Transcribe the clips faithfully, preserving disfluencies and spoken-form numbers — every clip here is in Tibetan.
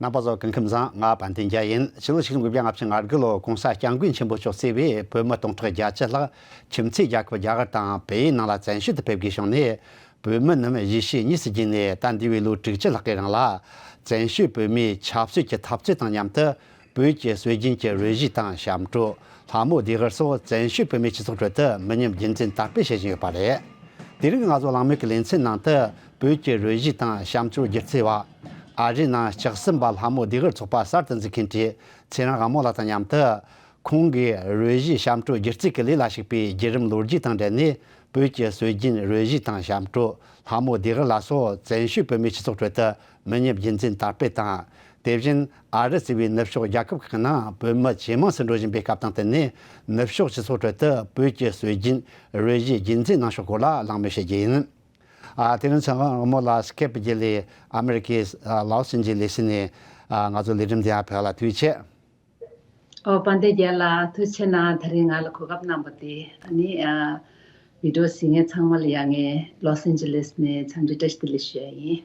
རྣམ་པ་ཚོ་སྐུ་ཁམས་བཟང་། ང་དཔལ་ལྡན་རྒྱལ་ཡིན། ཕྱི་ལོ་ཆིག་སྟོང་དགུ་བརྒྱ་ལྔ་བཅུ་ང་དགུ་ལོ་༸གོང་ས་༸སྐྱབས་མགོན་ཆེན་པོ་མཆོག་གཙོས་པའི་བོད་མི་སྟོང་ཕྲག་བརྒྱད་ཅུ་ལྷག་ཁྱིམ་མཚེས་རྒྱལ་ཁབ་རྒྱ་གར་དང་བལ་ཡུལ་ནང་ལ་བཙན་བྱོལ་དུ་ཕེབས་དགོས་བྱུང་ནས། བོད་མི་རྣམས་གཞིས་བྱེས་གཉིས་སུ་གྱེས་ནས། ད་འདས་པའི་ལོ་དྲུག་ཅུ་ལྷག་གི་རིང་ལ་བཙན་བྱོལ་བོད་མིའི་ཆབ་སྲིད་ཀྱི་འཐབ་རྩོད་དང་མཉམ་དུ། བོད་ཀྱི་སྲོལ་རྒྱུན་གྱི་རུས་གཞི་དང་ཞབས་བྲོ། ལྷ་མོ་ཟློས་གར་སོགས་བཙན་བྱོལ་བོད་མིའི་སྤྱི་ཚོགས་ཁྲོད་དུ་མི་ཉམས་རྒྱུན་འཛིན་དར་སྤེལ་བྱེད་བཞིན་ཡོད་པ་རེད། དེ་རིང་ང་ཚོ་གླེང་མོལ་གྱི་ལེ་ཚན་ནང་དུ། བོད་ཀྱི་རུས་གཞི་དང་ཞབས་བྲོ་སྒྱུ་རྩལ་བ། ཨ་རིའི་ནང་ལྕགས་ཟམ་པ་ལྷ་མོ་ཟློས་གར་ཚོགས་པ་གསར་དུ་འཛུགས་མཁན་གྱི་ཚེ་རིང་དབང་མོ་ལགས་དང་མཉམ་དུ། ཁོང་གིས་རུས་གཞི་ཞབས་བྲོ་སྒྱུ་རྩལ་གྱི་ལས་ལ་ཞུགས་པའི་བརྒྱུད་རིམ་ལོ་རྒྱུས་དང་འབྲེལ་ནས། བོད་ཀྱི་སྲོལ་རྒྱུན་རུས་གཞི་དང་ཞབས་བྲོ། ལྷ་མོ་ཟློས་གར་ལ་སོགས་བཙན་བྱོལ་བོད་མིའི་སྤྱི་ཚོགས་ཁྲོད་དུ་མི་ཉམས་རྒྱུན་འཛིན་དར་སྤེལ་དང་། དེ་བཞིན་ཨ་རི་གཙོས་པའི་ནུབ་ཕྱོགས་རྒྱལ་ཁབ་ཁག་ནང་བོད་མི་ཇེ་མང་དུ་འགྲོ་བཞིན་པའི་སྐབས་དང་བསྟུན་ནས། ནུབ་ཕྱོགས་སྤྱི་ཚོགས་ཁྲོད་དུ་བོད་ཀྱི་སྲོལ་རྒྱུན་རུས་གཞི་རྒྱུན་འཛིན་གནང་ཕྱོགས་སྐོར་ལ་གླེང་མོལ་བྱེད་རྒྱུ་ཡིན། ཨ། དེ་རིང་ཚེ་རིང་དབང་མོ་ལགས་སི་ཀེབ་བརྒྱུད་ལས་ཨ་མེ་རི་ཀའི་ཨ་ལོ་སི་ཨན་ཇི་ལེ་སི་ནས་ཨ་ང་ཚོ་ལས་རིམ་འདི་ཡར་ཕེབས་པ་ལ་ཐུགས་རྗེ་ཆེ། ཨོ། དཔལ་ལྡན་རྒྱལ་ལགས་ཐུགས་རྗེ་གནང་། དེ་རིང་ང་ལ་གོ་སྐབས་གནང་བ་དེ། ཨ་ནི་ཨ་བི་ཌི་ཡོ་གཟིགས་མཁན་ཚང་མ་ལ་ཡང་ངས་ལོ་སི་ཨན་ཇི་ལེ་སི་ནས་འཚམས་འདྲི་བཀྲ་ཤིས་བདེ་ལེགས་ཞུ་ཡ་ཡིན།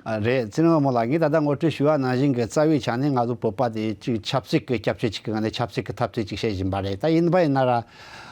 ཨ། རེད། ཚེ་རིང་དབང་མོ་ལགས། ངས་ད་ལྟ་ངོ་སྤྲོད་ཞུས་པ་ནང་བཞིན་གྱི་རྩ་བའི་ཆ་ནས་ང་ཚོ་བོད་པ་དེ་གཅིག་ཆབ་སྲིད་ཀྱི་སྐྱབས་བཅོལ་ཅིག་གི་ངང་ནས་ཆབ་སྲིད་ཀྱི་འཐབ་རྩོད་ཅིག་བྱེད་བཞིན་པ་རེད། ད་ཡིན་པ་ཡིན་ན་ར།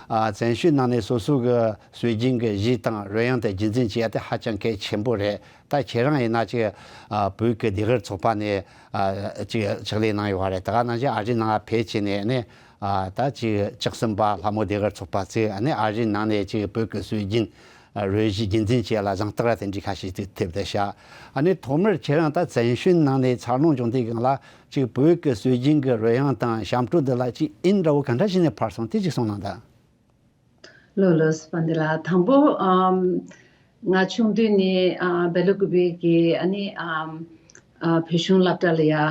ཨ། བཙན་བྱོལ་ནང་ནས་སོ་སོ་གི་སྲོལ་རྒྱུན་གྱི་གཞས་དང་རོལ་དབྱངས་དེ་རྒྱུན་འཛིན་བྱེད་ཡ་དེ་ཧ་ཅང་གལ་ཆེན་པོ་རེད། ད་ཁྱེད་རང་ཡིན་ན་ཅིག་ཨ། བོད་ཀྱི་ཟློས་གར་ཚོགས་པ་ནས་ཨ། ཅིག་ཕྱག་ལས་གནང་ཡོད་པ་རེད། ད་ག་ནང་བཞིན་ཨ་རིའི་ནང་ཕེབས་བྱས་ནས་ནི། ཨ། ད་ཅིག་ལྕགས་ཟམ་པ་ལྷ་མོ་ཟློས་གར་ཚོགས་པ་བཙུགས། ཨ་ནི་ཨ་རིའི་ནང་ནས་ཅིག་བོད་ཀྱི་སྲོལ་རྒྱུན་རུས་གཞི་རྒྱུན་འཛིན་བྱེད་ཡ་ལ་གཟེངས་རྟགས་ར་དེ་འདྲའི་ཁ་ཤས་ཅིག་ཐེབས་བསྡད་ཤག་ཨ་ནི་ཐོག་མར་ཁྱེད་རང་ད་བཙན་བྱོལ་ནང་ནས་འཚར་ལོངས་བྱུང་དུས་སྒང་ལ་ཅིག་བོད་ཀྱི་སྲོལ་རྒྱུན་གྱི་རོལ་དབྱངས་དང་ཞབས་བྲོ་འདི་ལ་ཅིག་དབྱིངས་འདྲ་བོ་ག་འདྲ་ཞིག་ནས་འཕར་སོང་། དེ་ཅིག་གསུངས་གནང་དང་། ལགས་ལགས། དཔལ་ལྡན་ལགས། དང་པོ་ཨམ་ང་ཆུང་དུས་ནས་ཨ་སྦེ་ལ་ཀུ་པེ་གི་ཨ་ནི་ཨམ་ཨ་བོད་གཞུང་སློབ་གྲྭ་ལ་ཡ་ཨ་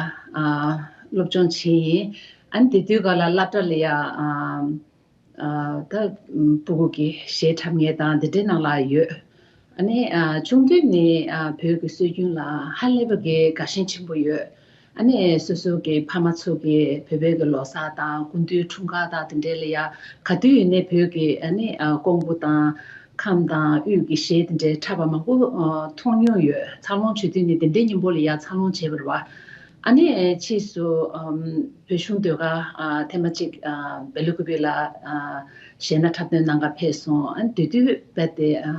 སློབ་སྦྱོང་བྱས་ཡིན། ཨ་ནི་དེ་དུས་སྐབས་ལ་སློབ་གྲྭ་ལ་ཡ་ཨམ་ཨ་ད་ཕྲུ་གུ་གི་གཞས་འཁྲབ་མཁན་དང་དེ་འདྲའི་ནང་ལ་ཡོད། ཨ་ནི་ཨ་ཆུང་དུས་ནས་ཨ་བོད་ཀྱི་སྲོལ་རྒྱུན་ལ་ཧ་ལས་པ་གི་དགའ་ཞེན་ཆེན་པོ་ཡོད། ཨ་ནི་སོ་སོ་གི་ཕ་མ་ཚོ་གིས་བོད་བོད་ཀྱི་ལོ་གསར་དང་སྐུ་མདུན་འཁྲུངས་སྐར་དང་དེ་འདྲའི་ལ་ཡ་ག་དུས་ཡིན་ནའི་བོད་ཀྱི་ཨ་ནི་ཨ་ཀོང་པོ་དང་ཁམས་དང་དབུས་ཀྱི་གཞས་དེ་འདྲའི་འཁྲབ་པ་མང་པོ་ཨ་མཐོང་མྱོང་ཡོད། འཚར་ལོངས་བྱེད་དུས་ནས་དེ་འདྲའི་སྙིང་པོ་ལ་ཡ་འཚར་ལོངས་བྱས་པ་རེད་བ། ཨ་ནི་ཕྱིས་སུ་ཨམ་བོད་གཞུང་ཟློས་གར་ཨ་ཐེངས་མ་གཅིག་ཨ་སྦེ་ལ་ཀུ་པེ་ལ་ཨ་གཞས་སྣ་འཁྲབ་སྟོན་གནང་ག་ཕེབས་སོང་། ཨ་ནི་དེ་དུས་རྦད་དེ་ཨ་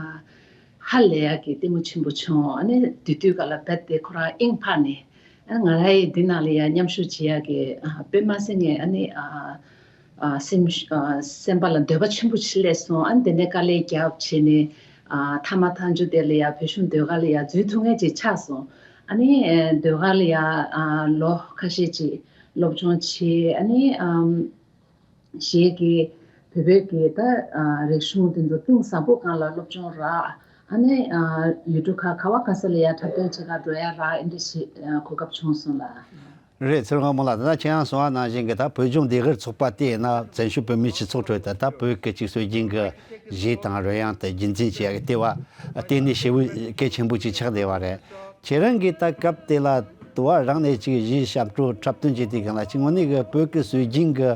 ཧ་ལས་ཡག་གི་ལྟད་མོ་ཆེན་པོ་བྱུང་། ཨ་ནི་དེ་དུས་སྐབས་ལ་རྦད་དེ་ཁོ་རང་དབྱིངས་འཕར་ནས། ཨ་ང་རང་ཡི་འདི་ནང་ལ་ཡང་མཉམ་ཞུགས་བྱེད་ཡག་གི་ཨ་དཔེ་མ་སྲིད་ངས་ཨ་ནི་ཨ་ཨ་སེམས་ཨ་སེམས་པ་ལ་འདོད་པ་ཆེན་པོ་ཞིག་སླེབས་སོང་། ཨ་ནི་དེ་ནས་དཀའ་ལས་བརྒྱབ་བྱས་ནས་ཨ་མཐའ་མ་མཐའ་མཇུག་དེ་ལ་ཡང་བོད་གཞུང་ཟློས་གར་ལ་ཡང་འཛུལ་ཐུབ་མཁན་ཅིག་ཆགས་སོང་། ཨ་ནི་ཨ་ཟློས་གར་ལ་ཡང་ཨ་ལོ་ཁ་ཤས་ཅིག་སློབ་སྦྱོང་བྱས། ཨ་ནི་ཨམ། གཞས་ཀྱི་བོད་བོད་ཀྱི་ད་ཨ་རིག་གཞུང་དེ་ཚོ་གཏིང་ཟབ་པོ་སྒང་ལ་སློབ་སྦྱོང་རག། ཨ་ནི་ཨ་ཡུལ་གྲུ་ཁག་ག་བ་ག་ས་ལ་ཡང་འཁྲབ་སྟོན་བྱེད་གར་འགྲོ་ཡ་རག། ཨེ་འདྲ་ཞིག་ཨ་གོ་སྐབས་བྱུང་སོང་ལགས། རེད། ཚེ་རིང་དབང་མོ་ལགས། ད་ལྟ་ཁྱེད་རང་གསུངས་པ་ནང་བཞིན་གྱི་ད་བོད་ལྗོངས་ཟློས་གར་ཚོགས་པ་དེ་ཡིན་ན་བཙན་བྱོལ་བོད་མིའི་སྤྱི་ཚོགས་ཁྲོད་དུ་ད་བོད་ཀྱི་ཅིག་སྲོལ་རྒྱུན་གྱི་གཞས་དང་རོལ་དབྱངས་དེ་རྒྱུན་འཛིན་བྱེད་ཡ་གི་ལྟེ་བ་ལྟེ་གནས་ཞེ་པོ་གལ་ཆེན་པོ་ཅིག་ཆགས་བསྡད་པ་རེད། ཁྱེད་རང་གིས་ད་སྐབས་དེ་ལ་དུ་བ་རང་ནས་ཅིག་གཞས་ཞབས་བྲོ་འཁྲབ་སྟོན་བྱེད་དུས་སྒང་ལ་ཅིག་དངོས་གནས་ཀྱི་བོད་ཀྱི་སྲོལ་རྒྱུན་གྱི་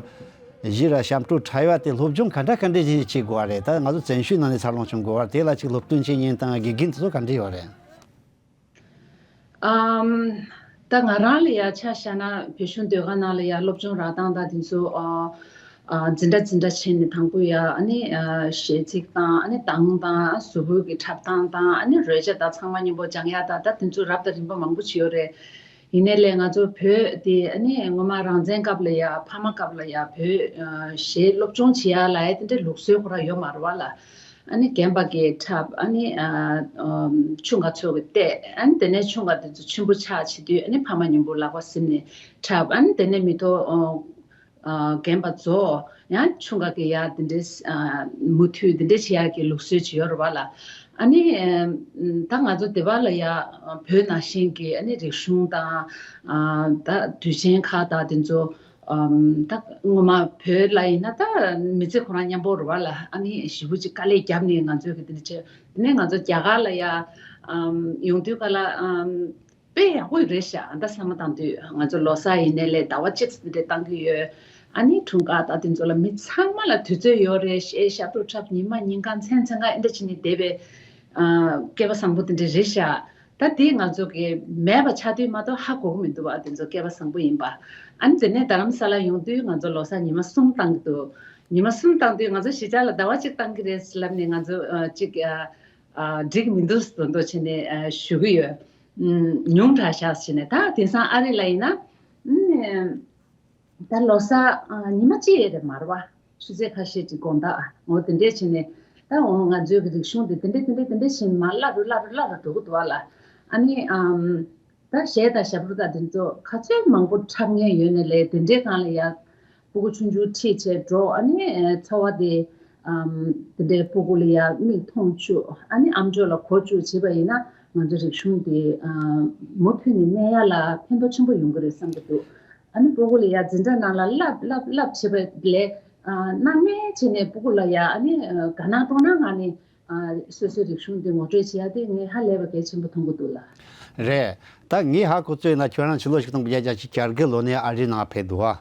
གཞས་ར་ཞབས་བྲོ་འཁྲབ་ཡ་དེ་སློབ་སྦྱོང་ག་འདྲ་ག་འདྲ་ཅིག་བྱེད་དགོས་པ་རེད། ད་ང་ཚོ་བཙན་བྱོལ་ནང་ནས་འཚར་ལོངས་བྱུང་དགོས་པ་དེ་ལ་ཅིག་སློབ་སྟོན་བྱེད་མཁན་དང་དགེ་རྒན་དེ་ཚོ་ག་འདྲ་ཡོད་རེད། ཨམ། ད་ང་རང་ལ་ཡ་ཆ་བཞག་ན་བོད་གཞུང་ཟློས་གར་ནང་ལ་ཡ་སློབ་སྦྱོང་རག་སྟངས་དང་དེ་ཚོ་ཨ་ཨ་འཛིན་གྲྭ་འཛིན་གྲྭ་བྱས་ནས་དང་པོ་ཡ་ཨ་ནི་ཨ་གཞས་ཚིག་དང་ཨ་ནི་གདངས་དང་ཨ་གཟུགས་པོ་གི་འཁྲབ་སྟངས་དང་ཨ་ནི་རོལ་ཆ་དང་ཚང་མ་མཉམ་པོ་སྦྱང་ཡ་དང་ད་དེ་ཚོ་རབ་དང་རིམ་པ་མང་པོ་ཅིག་ཡོད་རེད། ཡིན་ནའི་ལས་ང་ཚོ་བོད་དེ་ཨ་ནི་སྔོན་མ་རང་བཙན་སྐབས་ལ་ཡ་ཕ་མ་སྐབས་ལ་ཡ་བོད་ཨ་གཞས་སློབ་སྦྱོང་བྱེད་ཡ་ལ་ཡ་དེ་འདྲའི་ལུགས་སྲོལ་ཁོ་རང་ཡོད་མ་རེད་བ་ལ། ཨ་ནི་རྒན་པ་གིས་འཁྲབ། ཨ་ནི་ཨ་ཨམ་ཆུང་ག་ཚོ་གིས་བལྟས། ཨ་ནི་དེ་ནས་ཆུང་ག་དེ་ཚོ་ཆེན་པོ་ཆགས་བྱེད་དུས་ཨ་ནི་ཕ་མ་མཉམ་པོ་ལག་པ་ཟིན་ནས་འཁྲབ། ཨ་ནི་དེ་ནས་མི་ཐོག་ཨ་ཨ་རྒན་པ་ཚོ་ཡང་ཆུང་ག་གི་ཡ་དེ་འདྲའི་ཨ་མུ་མཐུད་དེ་འདྲ་བྱེད་ཡ་གི་ལུགས་སྲོལ་ཅིག་ཡོད་རེད་བ་ལ། ཨ་ནི་ཨམ་ད་ང་ཚོ་སྡེ་བ་ལ་ཡ་བོད་ནང་བཞིན་གྱི་ཨ་ནི་རིག་གཞུང་དང་ཨ་ད་དུས་ཆེན་ཁག་དང་དེ་ཚོ་ཨམ་ད་སྔོན་མ་བོད་ལ་ཡིན་ན་ད་མི་ཚེ་ཁོ་རང་མཉམ་པོ་རེད་བ་ལ། ཨ་ནི་ཞེ་པོ་ཅིག་དཀའ་ལས་བརྒྱབ་ནས་ང་ཚོས་གི་དེ་འདྲ་བྱས། དེ་ནས་ང་ཚོ་རྒྱ་གར་ལ་ཡ་ཨམ་ཡོང་དུས་ག་ལ་ཨམ་དཔེ་ཡག་པོ་རེད་ཤག་ད་བསམ་བློ་བཏང་དུས་ང་ཚོ་ལོ་གསར་ཡིན་ནའི་ལས་ཟླ་བ་གཅིག་ཙམ་དེ་འདྲ་བཏང་གི་ཡོད། ཨ་ནི་འཁྲུངས་སྐར་དང་དེ་ཚོ་ལ་མི་ཚང་མ་ལ་དུས་ཚོད་ཡོད་རེད། གཞས་ཞབས་བྲོ་འཁྲབ་ཉི་མ་ཉིན་གང་མཚན་མཚན་གང་ཨེ་འདྲ་བྱས་ནས་བསྡད་པའི་ཨ་སྐལ་བ་བཟང་པོ་དེ་འདྲ་རེད་ཤག་ད་དེ་ང་ཚོ་གི་མེད་པ་ཆགས་དུས་མ་གཏོགས་ཧ་གོ་གི་མི་འདུག་བ། དེ་ཚོ་སྐལ་བ་བཟང་པོ་ཡིན་པ། ཨ་ནི་དེ་ནས་རྡ་རམ་ས་ལ་ཡོང་དུས་ང་ཚོ་ལོ་གསར་ཉི་མ་གསུམ་བཏང་གི་འདུག་ཉི་མ་གསུམ་བཏང་དུས་ང་ཚོ་གཞིས་ཆགས་ལ་ཟླ་བ་གཅིག་བཏང་གི་རེད་ལབ་ནས་ང་ཚོ་ཨ་གཅིག་ཨ་ཨ་འགྲིག་མི་འདུག་ཟེར་མདོག་བྱས་ནས་ཨ་ཞུ་གི་ཡོད། ཨུམ། ཉུང་དྲགས་ཤག་བྱས་ནས། ད་དེང་སང་ཨ་རི་ལ་ཡིན་ན། ཨུམ། ད་ལོ་གསར་ཨ་ཉི་མ་གཅིག་ཡས་རེད་མ་རེད་བ། ཆུ་ཚོད་ཁ་ཤས་ཅིག་དགོང་དག་ཨ་འོ་དེ་འདྲས་བྱས་ནས། ད་འོ་ང་ཚོའི་གི་རིག་གཞུང་དེ་དེ་འདྲས་དེ་འདྲས་དེ་འདྲས་བྱས་ནས་མར་བརླག་རུ་བརླག་རུ་བརླག་རུ་འགྲོ་གི་འདུག་བ་ལ། ཨ་ནི་ཨམ། ད་གཞས་དང་ཞབས་བྲོ་དང་དེ་ཚོ་ག་ཚོད་མང་པོ་འཁྲབ་མཁན་ཡོད་ནའི་ལས་དེ་འདྲའི་སྒང་ལ་ཡ་སྤུ་གུ་ཆུང་ཆུང་ཁྲིད་བྱས་འགྲོ། ཨ་ནི་ཨེ་འཚོ་བ་དེ་ཨམ་དེ་འདྲའི་སྤུ་གུ་ལ་ཡ་མིག་མཐོང་བཅུག་ཨ་ནི་ཨམ་ཅོག་ལ་གོ་བཅུག་བྱས་པ་ཡིན་ན་ང་ཚོ་རིག་གཞུང་དེ་ཨམ་མུ་མཐུད་ནས་གནས་ཡ་ལ་ཕན་ཐོགས་ཆེན་པོ་ཡོང་གི་རེད་བསམ་གྱི་འདུག་ཨ་ནི་སྤུ་གུ་ལ་ཡ་འཛིན་གྲྭ་ནང་ལ་བསླབ་བསླབ་བསླབ་བྱས་པ་ལས་ཨ་སྣང་མེད་བྱས་ནས་སྤུ་གུ་ལ་ཡ་ཨ་ནི་ཨ་དགའ་སྣང་སྤྲོ་སྣང་ངང་ནས། ཨ། སོ་སོའི་རིག་གཞུང་འདི་ངོ་སྤྲོད་བྱེད་ཡ་དེ་ངས་ཧ་ལས་པ་གལ་ཆེན་པོ་མཐོང་གི་འདུག་ལགས། རེད། ད་ངས་ཧ་གོ་ཚོད་ཡིན་ན་ཁྱོད་རང་ཕྱི་ལོ་ཆིག་སྟོང་དགུ་བརྒྱ་བརྒྱད་ཅུ་གྱ་དགུ་ལོ་ནས་ཨ་རིའི་ནང་ཕེབས་འདུག་ཨ།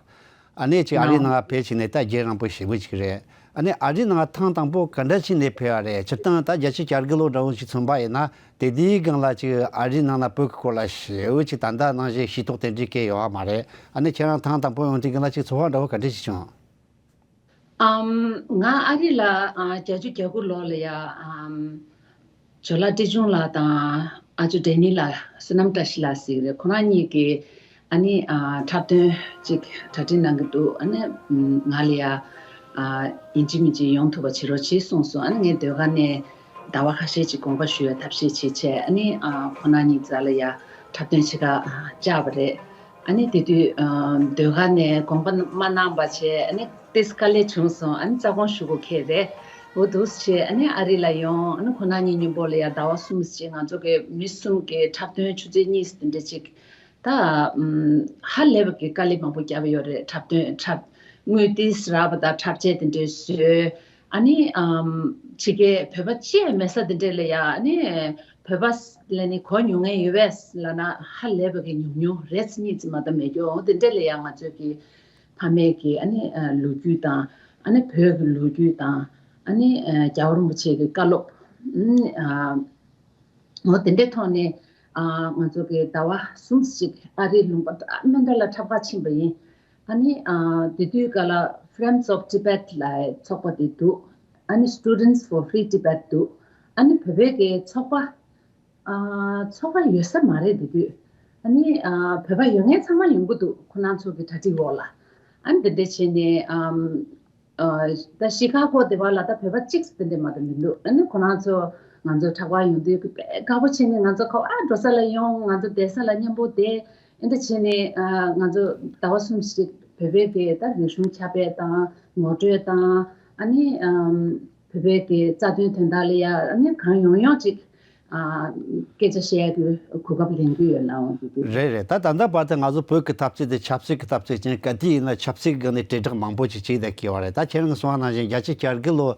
ཨ་ནི་ཅིག་ཨ་རིའི་ནང་ཕེབས་བྱས་ནས་ད་རྒྱུན་རིང་པོ་ཞེ་པོ་ཅིག་རེད། ཨ་ནི་ཨ་རིའི་ནང་ཐེངས་དང་པོ་ག་འདྲ་བྱས་ནས་ཕེབས་པ་རེད། སྤྱིར་བཏང་ད་བརྒྱད་ཅུ་གྱ་དགུ་ལོ་འདྲ་བོ་ཞིག་མཚོན་པ་ཡིན་ན་དེ་དུས་སྒང་ལ་ཅིག་ཨ་རིའི་ནང་ན་བོད་ཀྱི་སྐོར་ལ་ཞེ་པོ་ཅིག་ད་ལྟ་ནང་བཞིན་ཤེས་རྟོགས་དེ་འདྲའི་སྐད་ཡོད་པ་མ་རེད། ཨ་ནི་ཁྱེད་རང་ཐེངས་དང་པོ་ཡོང་དུས་སྒང་ལ་ཅིག་ཚོར་བ་འདྲ་བོ་ག་འདྲ་ཞིག་བྱུང་། ཨམ། ང་ཨ་རི་ལ་ཨ་བརྒྱད་ཅུ་གྱ་དགུ་ལོ་ལ་ཡ་ཨམ། ཇོ་ལགས་བཀྲས་ཆུང་ལགས་དང་ཨ་ཅོ་ཌེ་ནི་ལགས། བསོད་ནམས་བཀྲ་ཤིས་ལགས་ཟེར་གི་རེད། ཁོ་རང་གཉིས་ཀྱིས་ཨ་ནི་ཨ་འཁྲབ་སྟོན་ཅིག་གྲ་སྒྲིག་གནང་གི་འདུག་ཨ་ནི་ང་ལ་ཡ་ཨ་ཡིན་གཅིག་མིན་གཅིག་ཡོང་ཐུབ་པ་བྱེད་རོགས་བྱེད་གསུངས་སོང་། ཨ་ནི་ངས་ཟློས་གར་ནས་ཟླ་བ་ཁ་ཤས་ཅིག་དགོངས་པ་ཞུ་བའི་ཐབས་ཤེས་བྱེད་བྱས། ཨ་ནི་ཨ་ཁོ་རང་གཉིས་རྩ་ལ་ཡ་འཁྲབ་སྟོན་བྱེད་ག་བཅར་བ་རེད། ཨ་ནི་དེ་དུས་ཨ་ཟློས་གར་ནས་དགོངས་པ་མ་གནང་བ་བྱས། ཨ་ནི་ཏིས་དཀའ་ལས་བྱུང་སོང་། ཨ་ནི་རྩ་དགོངས་ཞུ་དགོས་ཁེལ་རེད། འོ་འདུག་སེ་བྱས་ཨ་ནི་ཨ་རི་ལ་ཡོང་། ཨ་ནི་ཁོ་རང་གཉིས་མཉམ་པོ་ལ་ཡ་ཟླ་བ་གསུམ་ཙམ་ཅིག་ང་ཚོ་གི་མི་གསུམ་གྱི་འཁྲབ་སྟོན་ཆུ་ཚོད་གཉིས་དེ་འདྲ་ཅིག་ད་ཨམ་ཧ་ལས་པ་གི་དཀའ་ལས་མང་པོ་བརྒྱབ་ཡོད་རེད། འཁྲབ་སྟོན་འཁྲབ་དངུལ་ཏིས་རག་པ་དང་འཁྲབ་ཆས་དེ་འདྲ་བཟོས། ཨ་ནི་ཨམ་ཕྱི་རྒྱལ་བོད་པ་ཅིག་མེད་ས་དེ་འདྲ་ལ་ཡ་ཨ་ནི་བོད་པ་ལ་ནི་གོ་མྱོང་མཁན་ཡོད་པས་ལབ་ན་ཧ་ལས་པ་གི་ཉུང་ཉུང་རེད། གཉིས་ཙམ་མ་གཏོགས་མེད་རྒྱུ། འོ་དེ་འདྲ་ལ་ཡ་ང་ཚོའི་གི་ཕ་མེས་ཀྱི་ཨ་ནི་ཨ་ལོ་རྒྱུས་དང་། ཨ་ནི་བོད་ཀྱི་ལོ་རྒྱུས་དང་། ཨ་ནི་ཨ་རྒྱལ་བ་རིན་པོ་ཆེ་གི་བཀའ་སློབ། ཨ་ནི་ཨ་འོ་དེ་འདྲའི་ཐོག་ནས་ཨ་ང་ཚོ་གི་ཟླ་བ་གསུམ་ཞིག་ཨ་རིའི་ལུང་པ་མན་ཌ་ལ་འཁྲབ་གར་ཕྱིན་པ་ཡིན། ཨ་ནི་ཨ་དེ་དུས་སྐབས་ལ་Friends of Tibet ལབ་ཚོགས་པ་དེ་འདུག་ཨ་ནི་Students for Free Tibet འདུག་ཨ་ནི་བོད་པའི་གི་ཚོགས་པ། ཨ་ཚོགས་པ་ཡོད་ས་མ་རེད་དེ་དུས། ཨ་ནི་ཨ་བོད་པ་ཡོད་མཁན་ཚང་མ་ཡོང་གི་འདུག་ཁོ་རང་ཚོ་གི་གྲ་སྒྲིག་འོག་ལ། ཨ་ནི་དེ་འདྲ་བྱས་ནས་ཨམ། ཨ་ད་ཤི་ཀ་གོ་དེ་བ་ལ་ད་བོད་པ་གཅིག་དེ་འདྲ་མ་གཏོགས་མི་འདུག་ཨ་ནི་ཁོ་རང་ཚོ་ང་ཚོ་འཁྲབ་གར་ཡོང་དུས་དཔེ་དགའ་པོ་བྱས་ནས་ང་ཚོ་ག་པར་འགྲོ་ས་ལ་ཡོང་། ང་ཚོ་བསྡད་ས་ལ་མཉམ་པོ་བསྡད། ཨེ་འདྲ་བྱས་ནས་ཨ་ང་ཚོ་ཟླ་བ་གསུམ་ཞིག་བོད་པའི་གི་ད་རིག་གཞུང་ཁྱབ་སྤེལ་དང་ངོ་སྤྲོད་དང་། ཨ་ནི་ཨམ། བོད་པའི་གི་རྩ་དོན་དོན་དག་ལ་ཡ་ཨ་ནི་གང་ཡོང་ཡོང་ཅིག་ཨ་སྐད་ཆ་བཤད་ཡ་གི་གོ་སྐབས་ལེན་གི་ཡོད་ལགས། འོང་དུས་དུས། རེད་རེད། ད་ད་ལྟ་བར་དུ་ང་ཚོ་བོད་ཀྱི་འཐབ་རྩོད་དེ་ཆབ་སྲིད་ཀྱི་འཐབ་རྩོད་ཅན་ག་དུས་ཡིན་ན་ཆབ་སྲིད་ཀྱི་སྒང་ནས་དྲིལ་བསྒྲགས་མང་པོ་ཅིག་བྱས་བསྡད་ཀྱི་ཡོད་རེད། ད་ཁྱེད་རང་གསུངས་པ་ནང་བཞིན་བརྒྱད་ཅུ་གྱ་དགུ་ལོ་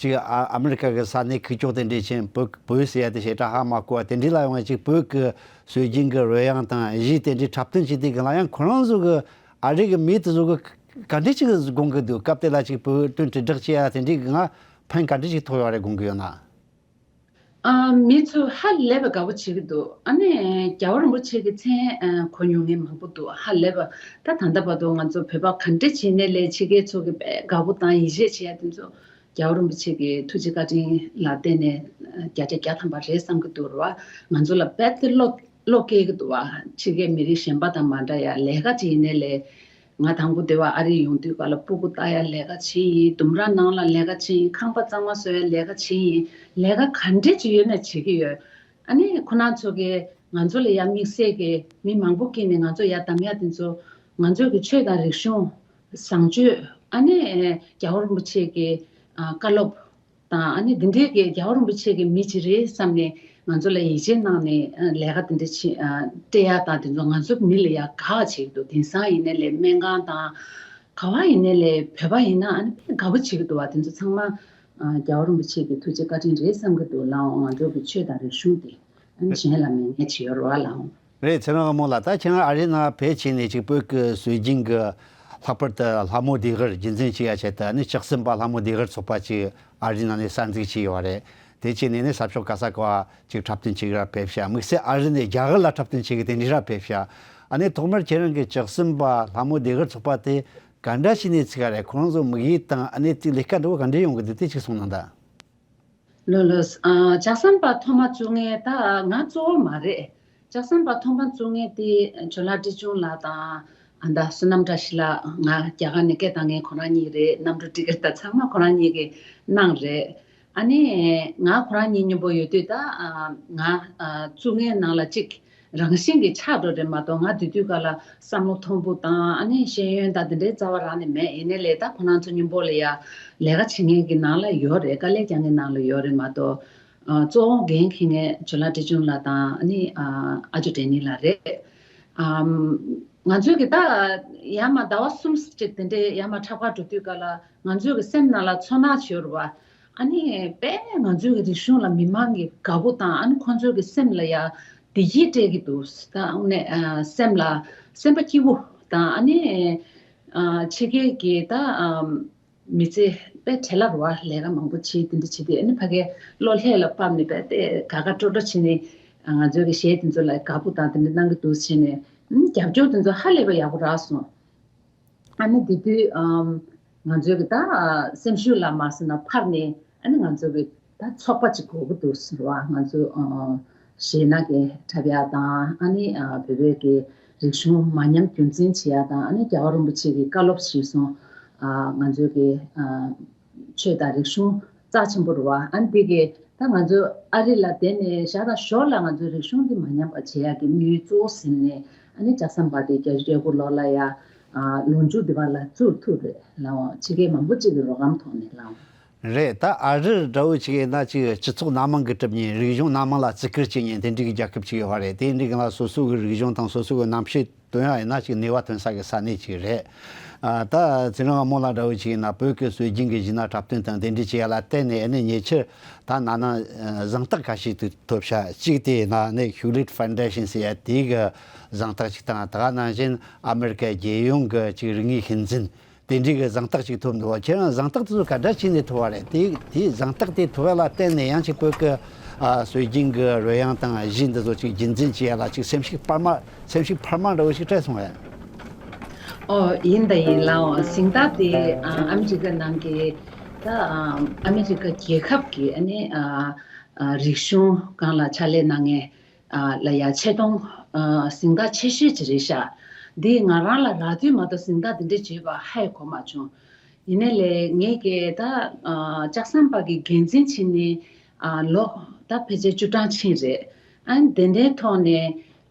ཅིག་ཨ་ཨ་མི་རི་ཀ་གི་ས་གནས་ཁུལ་ཕྱོགས་དེ་འདྲས་ཕྱིན། བོད་བོད་ཟེར་ཡ་དེ་ཞེ་དྲག་ཧ་མ་གོ་བ་དེ་འདྲས་ལ་ཡོང་བ་ཅིག་བོད་ཀྱི་སྲོལ་རྒྱུན་གྱི་རོལ་དབྱངས་དང་གཞས་དེ་འདྲས་འཁྲབ་སྟོན་བྱས་དུས་སྒང་ལ་ཡང་ཁོ་རང་ཚོ་གི་ཨ་རི་གི་མི་དེ་ཚོ་གི་ག་འདྲས་ཅིག་དགོངས་ཀྱི་འདུག་སྐབས་དེ་ལ་ཅིག་བོད་དོན་དྲིལ་བསྒྲགས་བྱེད་ཡ་དེ་འདྲས་གི་ང་ཕན་ག་འདྲས་ཅིག་ཐོགས་ཡོད་རེད་དགོངས་ཀྱི་ཡོད་ན། ཨ་མི་ཚོས་ཧ་ལས་པ་དགའ་པོ་བྱེད་ཀྱི་འདུག་ཨ་ནི་རྒྱལ་བ་རིན་པོ་ཆེ་གི་མཚན་ཨ་གོ་མྱོང་མཁན་མང་པོ་འདུག་ཧ་ལས་པ། ད་ད་ལྟ་བར་དུ་ང་ཚོ་བོད་པ་ག་འདྲ་བྱས་ནའི་ལས་ཕྱི་རྒྱལ་ཚོ་གི་དཔེ་དགའ་པོ་དང་ཡིད་ཆེས་བྱེད་ཡ་དེ་ཚོ་རྒྱལ་བ་རིན་པོ་ཆེ་གི་ཐུགས་རྗེ་བཀའ་དྲིན་ལ་བརྟེན་ནས་ཨ་བརྒྱ་ཆ་བརྒྱ་ཐམ་པ་རེད་བསམ་གྱི་འདུག་རེད་བ། ང་ཚོ་ལ་རྦད་དེ་བློ་བློ་སྐྱེ་གི་འདུག་བ། ཕྱི་རྒྱལ་མི་རིགས་གཞན་པ་དང་མ་འདྲ་ཡ་ལས་ཀ་ཅིག་ཡིན་ནའི་ལས། ང་དང་པོ་དེ་བ་ཨ་རི་ཡོང་དུས་སྐབས་ལ་སྤུ་གུ་ལྟ་ཡ་ལས་ཀ་བྱས་ཡིན། ལྡུམ་ར་ནང་ལ་ལས་ཀ་བྱས་ཡིན། ཁང་པ་གཙང་མ་བཟོ་ཡ་ལས་ཀ་བྱས་ཡིན། ལས་ཀ་ག་འདྲས་ཅིག་ཡོད་ན་བྱེད་ཀྱི་ཡོད། ཨ་ནི་ཁོ་རང་ཚོ་གིས་ང་ཚོ་ལ་ཡ་དམིགས་བསལ་གྱི་མི་མང་པོ་ཀྱིས་ནི་ང་ཚོ་ཡ་གདམ་ཡ་དེ་ཚོ་ང་ཚོ་གི་ཆོས་དང་རིག་གཞུང་། བཟང་སྤྱོད། ཨ་ནི་རྒྱལ་བ་རིན་པོ་ཆེ་གི་ཨ་བཀའ་སློབ། དང་ཨ་ནི་འདི་འདྲའི་གི་རྒྱལ་བ་རིན་པོ་ཆེ་གི་མི་ཅིག་རེད་བསམ་ནས་ང་ཚོ་ལ་ཡིད་ཆེས་གནང་ནས་ཨ་ལས་ཀ་འདི་འདྲ་བྱེད་ཨ་སྤྲད་ཡ་དང་དེ་ཚོ་ང་ཚོ་མི་ལ་ཡ་དགའ་བ་བྱེད་ཀྱི་འདུག་དེང་སང་ཡིན་ནའི་ལས་སྨན་ཁང་དང་ག་བ་ཡིན་ནའི་ལས་བོད་པ་ཡིན་ན་ཨ་ནི་དཔེ་དགའ་པོ་བྱེད་ཀྱི་འདུག་བ། དེ་ཚོ་ཚང་མ་ཨ་རྒྱལ་བ་རིན་པོ་ཆེ་གི་ཐུགས་རྗེ་བཀའ་དྲིན་རེད་བསམ་གྱི་འདུག་ལགས། འོང་ང་ཚོ་གི་ཆོས་དང་རིག་གཞུང་དེ་ཨ་ནི་གཞན་ལ་མེད་མཁན་བྱེད་ཡོད་རེད་བ་ལགས། འོང་། རེད། ཚེ་རིང་དབང་མོ་ལགས། ད་ཁྱེད་རང་ཨ་རིའི་ནང་ཕེབས་བྱས་ནས་ཅིག་བོད་ཀྱི་སྲོལ་རྒྱུན་གྱི་ལྷག་པར་དུ་ལྷ་མོ་ཟློས་གར་རྒྱུན་འཛིན་བྱེད་ཡ་ཆེད་དུ་ནི་ལྕགས་སྲིན་པ་ལྷ་མོ་ཟློས་གར་ཚོགས་པ་ཅིག་ཨ་རིའི་ནང་ནས་གསར་འཛུགས་བྱས་ཡོད་རེད། དེ་བྱས་ནས་ནི་ས་ཕྱོགས་ག་ས་ག་བ་ཅིག་འཁྲབ་སྟོན་བྱེད་གི་ར་ཕེབས་ཤག་དམིགས་བསལ་ཨ་རི་ནས་རྒྱ་གར་ལ་འཁྲབ་སྟོན་བྱེད་གི་དེ་འདྲ་ར་ཕེབས་ཤག་ཨ་ནི་ཐོག་མར་ཁྱེད་རང་གི་ལྕགས་ཟམ་པ་ལྷ་མོ་སྡེ་དགུ་ཚོགས་པ་དེ་ག་འདྲ་བྱས་ནས་བཙུགས་ག་རེད། ཁོ་རང་ཚོ་དམིགས་ཡུལ་དང་ཨ་ནི་དེ་ལས་ཀ་འདྲ་བོ་ག་འདྲ་ཡོང་གི་འདུག་དེ་ཅིག་གསུངས་གནང་དང་། ལོས་ལོས། ཨ། ལྕགས་ཟམ་པ་ཐོག་མ་བཙུགས་མཁན་ད་ང་གཙོ་བོ་མ་རེད། ལྕགས་ཟམ་པ་ཐོག་མ་བཙུགས་མཁན་དེ་ཇོ་ལགས་བཀྲས་ཆུང་ལགས་དང་ཨ་ད་བསོད་ནམས་བཀྲ་ཤིས་ལགས། ང་རྒྱ་གར་ནས་སྐད་བཏང་མཁན་ཁོ་རང་གཉིས་རེད། གནམ་གྲུ་ཊི་ཀེ་ཊི་ད་ཚང་མ་ཁོ་རང་གཉིས་ཀྱིས་གནང་རེད། ཨ་ནི་ང་ཁོ་རང་གཉིས་མཉམ་པོ་ཡོད་དུས་ད་ཨ་ང་ཨ་བཙུགས་མཁན་ནང་ལ་གཅིག་རང་བཞིན་གྱིས་ཆགས་འགྲོ་རེད་མ་གཏོགས། ང་དེ་དུས་སྐབས་ལ་བསམ་བློ་མཐོན་པོ་དང་ཨ་ནི་ཤེས་ཡོན་དང་དེ་འདྲའི་རྩ་བ་རང་ནས་མེད། ཡིན་ནའི་ལས་ད་ཁོ་རང་ཚོ་མཉམ་པོ་ལ་ཡ་ལས་ཀ་བྱེད་མཁན་གྱི་ནང་ལ་ཡོད་རེད། དཀའ་ལས་རྒྱག་མཁན་ནང་ལ་ཡོད་རེད་མ་གཏོགས། ཨ། གཙོ་བོ་འགན་འཁྱེར་མཁན་ཇོ་ལགས་བཀྲས་ཆུང་ལགས་དང་ཨ་ནི་ཨ་ཨ་ཇོ་བགྲེས་གཉེན་ལགས་རེད། ཨམ། ང་ཚོས་ཀྱི་ད་ཡར་མར་ཟླ་བ་གསུམ་ཅིག་དེ་འདྲའི་ཡར་མར་འཁྲབ་གར་འགྲོ་དུས་སྐབས་ལ་ང་ཚོའི་གི་སེམས་ནང་ལ་ཚོར་སྣང་ཞིག་ཡོད་རེད་བ། ཨ་ནི་དཔེ་ང་ཚོའི་གི་རིག་གཞུང་ལ་མི་མང་གི་དགའ་པོ་དང་ཨ་ནི་ཁོང་ཚོའི་གི་སེམས་ལ་ཡ་བདེ་སྐྱིད་སྤྲད་ཀྱི་འདུག་ད་དངོས་གནས་ཨ་སེམས་ལ་སེམས་པ་སྐྱིད་པོ་དང་ཨ་ནི་ཨ་ཕྱི་རྒྱལ་གྱི་ད་ཨམ་མི་ཚེ་དཔེ་བྲེལ་བ་རེད་བ། ལས་ཀ་མང་པོ་བྱེད་དེ་འདྲ་བྱེད་དུས་ཨ་ནི་ཕ་གིའི་གློ་ལྷས་ལ་ཕབ་ནས་དཔེ་དེ་དགའ་དགའ་སྤྲོ་སྤྲོ་བྱས་ནས་ང་ཚོའི་གི་གཞས་དེ་ཚོ་ལ་དགའ་པོ་དང་དེ་འདྲ་གནང་གི་འདུག་བྱས་ནས་ཨ་ནི་རྒྱབ་སྐྱོར་དེ་ཚོ་ཧ་ལས་པ་ཡག་པོ་རག་སོང་། ཨ་ནི་དེ་དུས་ཨམ་ང་ཚོའི་གི་ད་སེམས་ཤུགས་ལ་མ་སོང་ན་ཕར་ནས་ཨ་ནི་ང་ཚོའི་གི་ད་ཚོགས་པ་ཅིག་དགོས་ཀྱི་འདུག་ཟེར་བ། ང་ཚོ་ཨ་གཞས་སྣ་གི་འཁྲབ་ཡག་དང་ཨ་ནི་ཨ་བོད་པའི་གི་རིག་གཞུང་མ་ཉམས་རྒྱུན་འཛིན་བྱེད་ཡག་དང་ཨ་ནི་རྒྱལ་བ་རིན་པོ་ཆེ་གི་བཀའ་སློབ་གཞིར་བཟུང་ཨ་ང་ཚོའི་གི་ཨ་ཆོས་དང་རིག་གཞུང་རྩ་ཆེན་པོ་རེད་བ། ཨ་ནི་དེ་གི་ད་ང་ཚོ་ཨ་རི་ལ་བསྡད་ནས་ཞག་དང་ཞོར་ལ་ང་ཚོའི་རིག་གཞུང་འདི་མ་ཉམས་པ་བྱེད་ཡག་གི་དམིགས་ཡུལ་གཙོ་བོ་ཟིན་ནས་ཨ་ནི་ལྕགས་ཟམ་པ་དེ་བརྒྱད་ཅུ་གྱ་དགུ་ལོ་ལ་ཡ་ཨ་ལོ་མཇུག་འདི་བར་ལ་བཙུགས་ཐུབ་རེད་ལགས། ཕྱི་རྒྱལ་མང་པོ་ཅིག་གི་རོགས་རམ་ཐོག་ནས་ལགས། རེད། ད་ཨ་རི་འདྲ་བོ་ཅིག་ཡིན་ན་ཅིག་སྤྱི་ཚོགས་སྣ་མང་གིས་གྲུབ་མཁན། རིག་གཞུང་སྣ་མང་ལ་བརྩི་བཀུར་བྱེད་མཁན་དེ་འདྲའི་གི་རྒྱལ་ཁབ་ཅིག་ཡོད་པ་རེད། དེ་འདྲའི་གི་ནང་སོ་སོ་གི་རིག་གཞུང་དང་སོ་སོ་གི་རྣམ་ཤེས་བཏོན་ཡག་ཡིན་ན་ཅིག་ནུས་པ་ཐོན་ས་གི་ས་གནས་ཅིག་རེད། ཨ། ད་ཚེ་རིང་དབང་མོ་ལགས་འདྲ་བོ་ཅིག་ཡིན་ན་བོད་ཀྱི་སྲོལ་རྒྱུན་གྱི་གཞས་སྣ་འཁྲབ་སྟོན་དང་དེ་འདྲའི་བྱེད་ཡག་ལ་བརྟེན་ནས་ཨ་ནི་ཉེ་ཆར་ད་ན་ན་གཟེངས་རྟགས་ཁ་ཤས་ཐོབ་ཤག་གཅིག་དེ་ཡིན་ན་ནི་Hewlett Foundation ཟེར་ཡག་དེའི་གི་གཟེངས་རྟགས་ཅིག་དང་། ད་ག་ནང་བཞིན་ཨ་མེ་རི་ཀའི་རྒྱལ་ཡོངས་ཀྱི་ཅིག་རིག་དངོས་ཤུལ་འཛིན་དེ་འདྲའི་གི་གཟེངས་རྟགས་ཅིག་ཐོབ་འདུག་བ། ཁྱེད་རང་གཟེངས་རྟགས་དེ་ཚོ་ག་འདྲ་བྱས་ནས་ཐོབ་པ་རེད། དེ་དེ་གཟེངས་རྟགས་དེ་ཐོབ་ཡག་ལ་བརྟེན་ནས་ཡང་ཅིག་བོད་ཀྱི་ཨ་སྲོལ་རྒྱུན་གྱི་རོལ་དབྱངས་དང་གཞས་འདི་ཚོ་ཅིག་རྒྱུན་འཛིན་བྱེད་ཡག་ལ་ཅིག་སེམས་ཤུགས་འཕར་མ་སེམས་ཤུགས་འཕར་མ་འདྲ་བོ་ཞིག་སྤྲད་སོང་བས། ཨོ། ཡིན་ད་ཡིན་ལགས། གཟེངས་རྟགས་དེ་ཨ་ཨ་མི་རི་ཀ་ནང་གི་ད་ཨ་ཨ་མི་རི་ཀ་རྒྱལ་ཁབ་ཀྱི་ཨ་ནི་ཨ་ཨ་རིག་གཞུང་སྒང་ལ་ཕྱག་ལས་གནང་མཁན་ཨ་ལ་ཡ་ཆེ་མཐོང་ཨ་གཟེངས་རྟགས་ཆེ་ཤོས་ཅིག་རེད་ཤག་འདི་ང་རང་ལ་རག་དུས་མ་གཏོགས་གཟེངས་རྟགས་འདི་འདྲ་བྱས་པ་ཧ་ཡང་གོ་མ་བྱུང་། ཡིན་ནའི་ལས་ངས་ཀྱི་ད་ཨ་ལྕགས་ཟམ་པ་གི་འགན་འཛིན་བྱས་ནས་ཨ་ལོ་ད་ཕལ་ཆེར་བཅུ་གྲངས་ཕྱིན་རེད། ཨ་ནི་དེ་འདྲའི་ཐོག་ནས་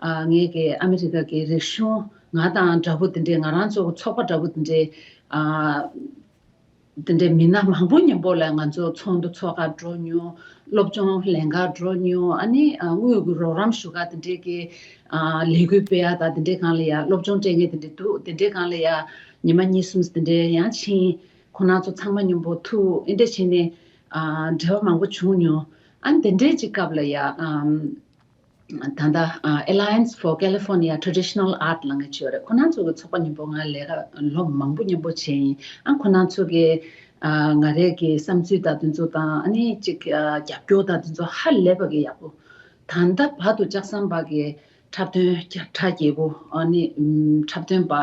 ཨ་ངས་ཀྱི་ཨ་མི་རི་ཀ་གི་རིག་གཞུང་ང་དང་འདྲ་པོ་དེ་འདྲའི་ང་རང་ཚོ་ཚོགས་པ་འདྲ་པོ་དེ་འདྲའི་ཨ་དེ་འདྲའི་མི་སྣ་མང་པོ་མཉམ་པོ་ལ་ང་ཚོ་ཚོགས་འདུ་ཚོགས་གར་འགྲོ་མྱོང་། སློབ་སྦྱོང་ལེན་གར་འགྲོ་མྱོང་། ཨ་ནི་ཨ་དངུལ་གྱི་རོགས་རམ་ཞུ་གར་དེ་འདྲའི་གི་ཨ་ལས་འགུལ་སྤེལ་ཡག་དང་དེ་འདྲའི་སྒང་ལ་ཡ་སློབ་སྦྱོང་སྤྲད་མཁན་དེ་འདྲ་འདུག་དེ་འདྲའི་སྒང་ལ་ཡ་ཉི་མ་གཉིས་གསུམ་དེ་འདྲའི་ཡང་ཕྱིན། ཁོང་རྣམ་ཚོ་ཚང་མ་མཉམ་པོ་ཐུག་ཨེ་འདྲ་བྱས་ནས་ཨ་འབྲེལ་བ་མང་པོ་བྱུང་མྱོང་། ཨ་ནི་དེ་འདྲའི་ཅིག་སྐབས་ལ་ཡ་ཨམ། ད་ལྟ་ཨ་Alliance for California Traditional Art ལབ་མཁན་ཅིག་ཡོད་རེད། ཁོ་རང་ཚོ་གི་ཚོགས་པ་མཉམ་པོ་ང་ལས་ཀ་ལོ་མང་པོ་མཉམ་པོ་བྱས་ཡིན། ཨ་ཁོ་རང་ཚོ་གི་ཨ་ང་རའི་གི་བསམ་ཚུལ་དང་དེ་ཚོ་དང་ཨ་ནི་ཅིག་ཨ་རྒྱབ་སྐྱོར་དང་དེ་ཚོ་ཧ་ལས་པ་གི་ཡག་པོ། ད་ལྟ་བར་དུ་ལྕགས་ཟམ་པ་གི་འཁྲབ་སྟོན་བརྒྱ་ཕྲག་བརྒྱད་པོ་ཨ་ནི་ཨམ་འཁྲབ་སྟོན་པ་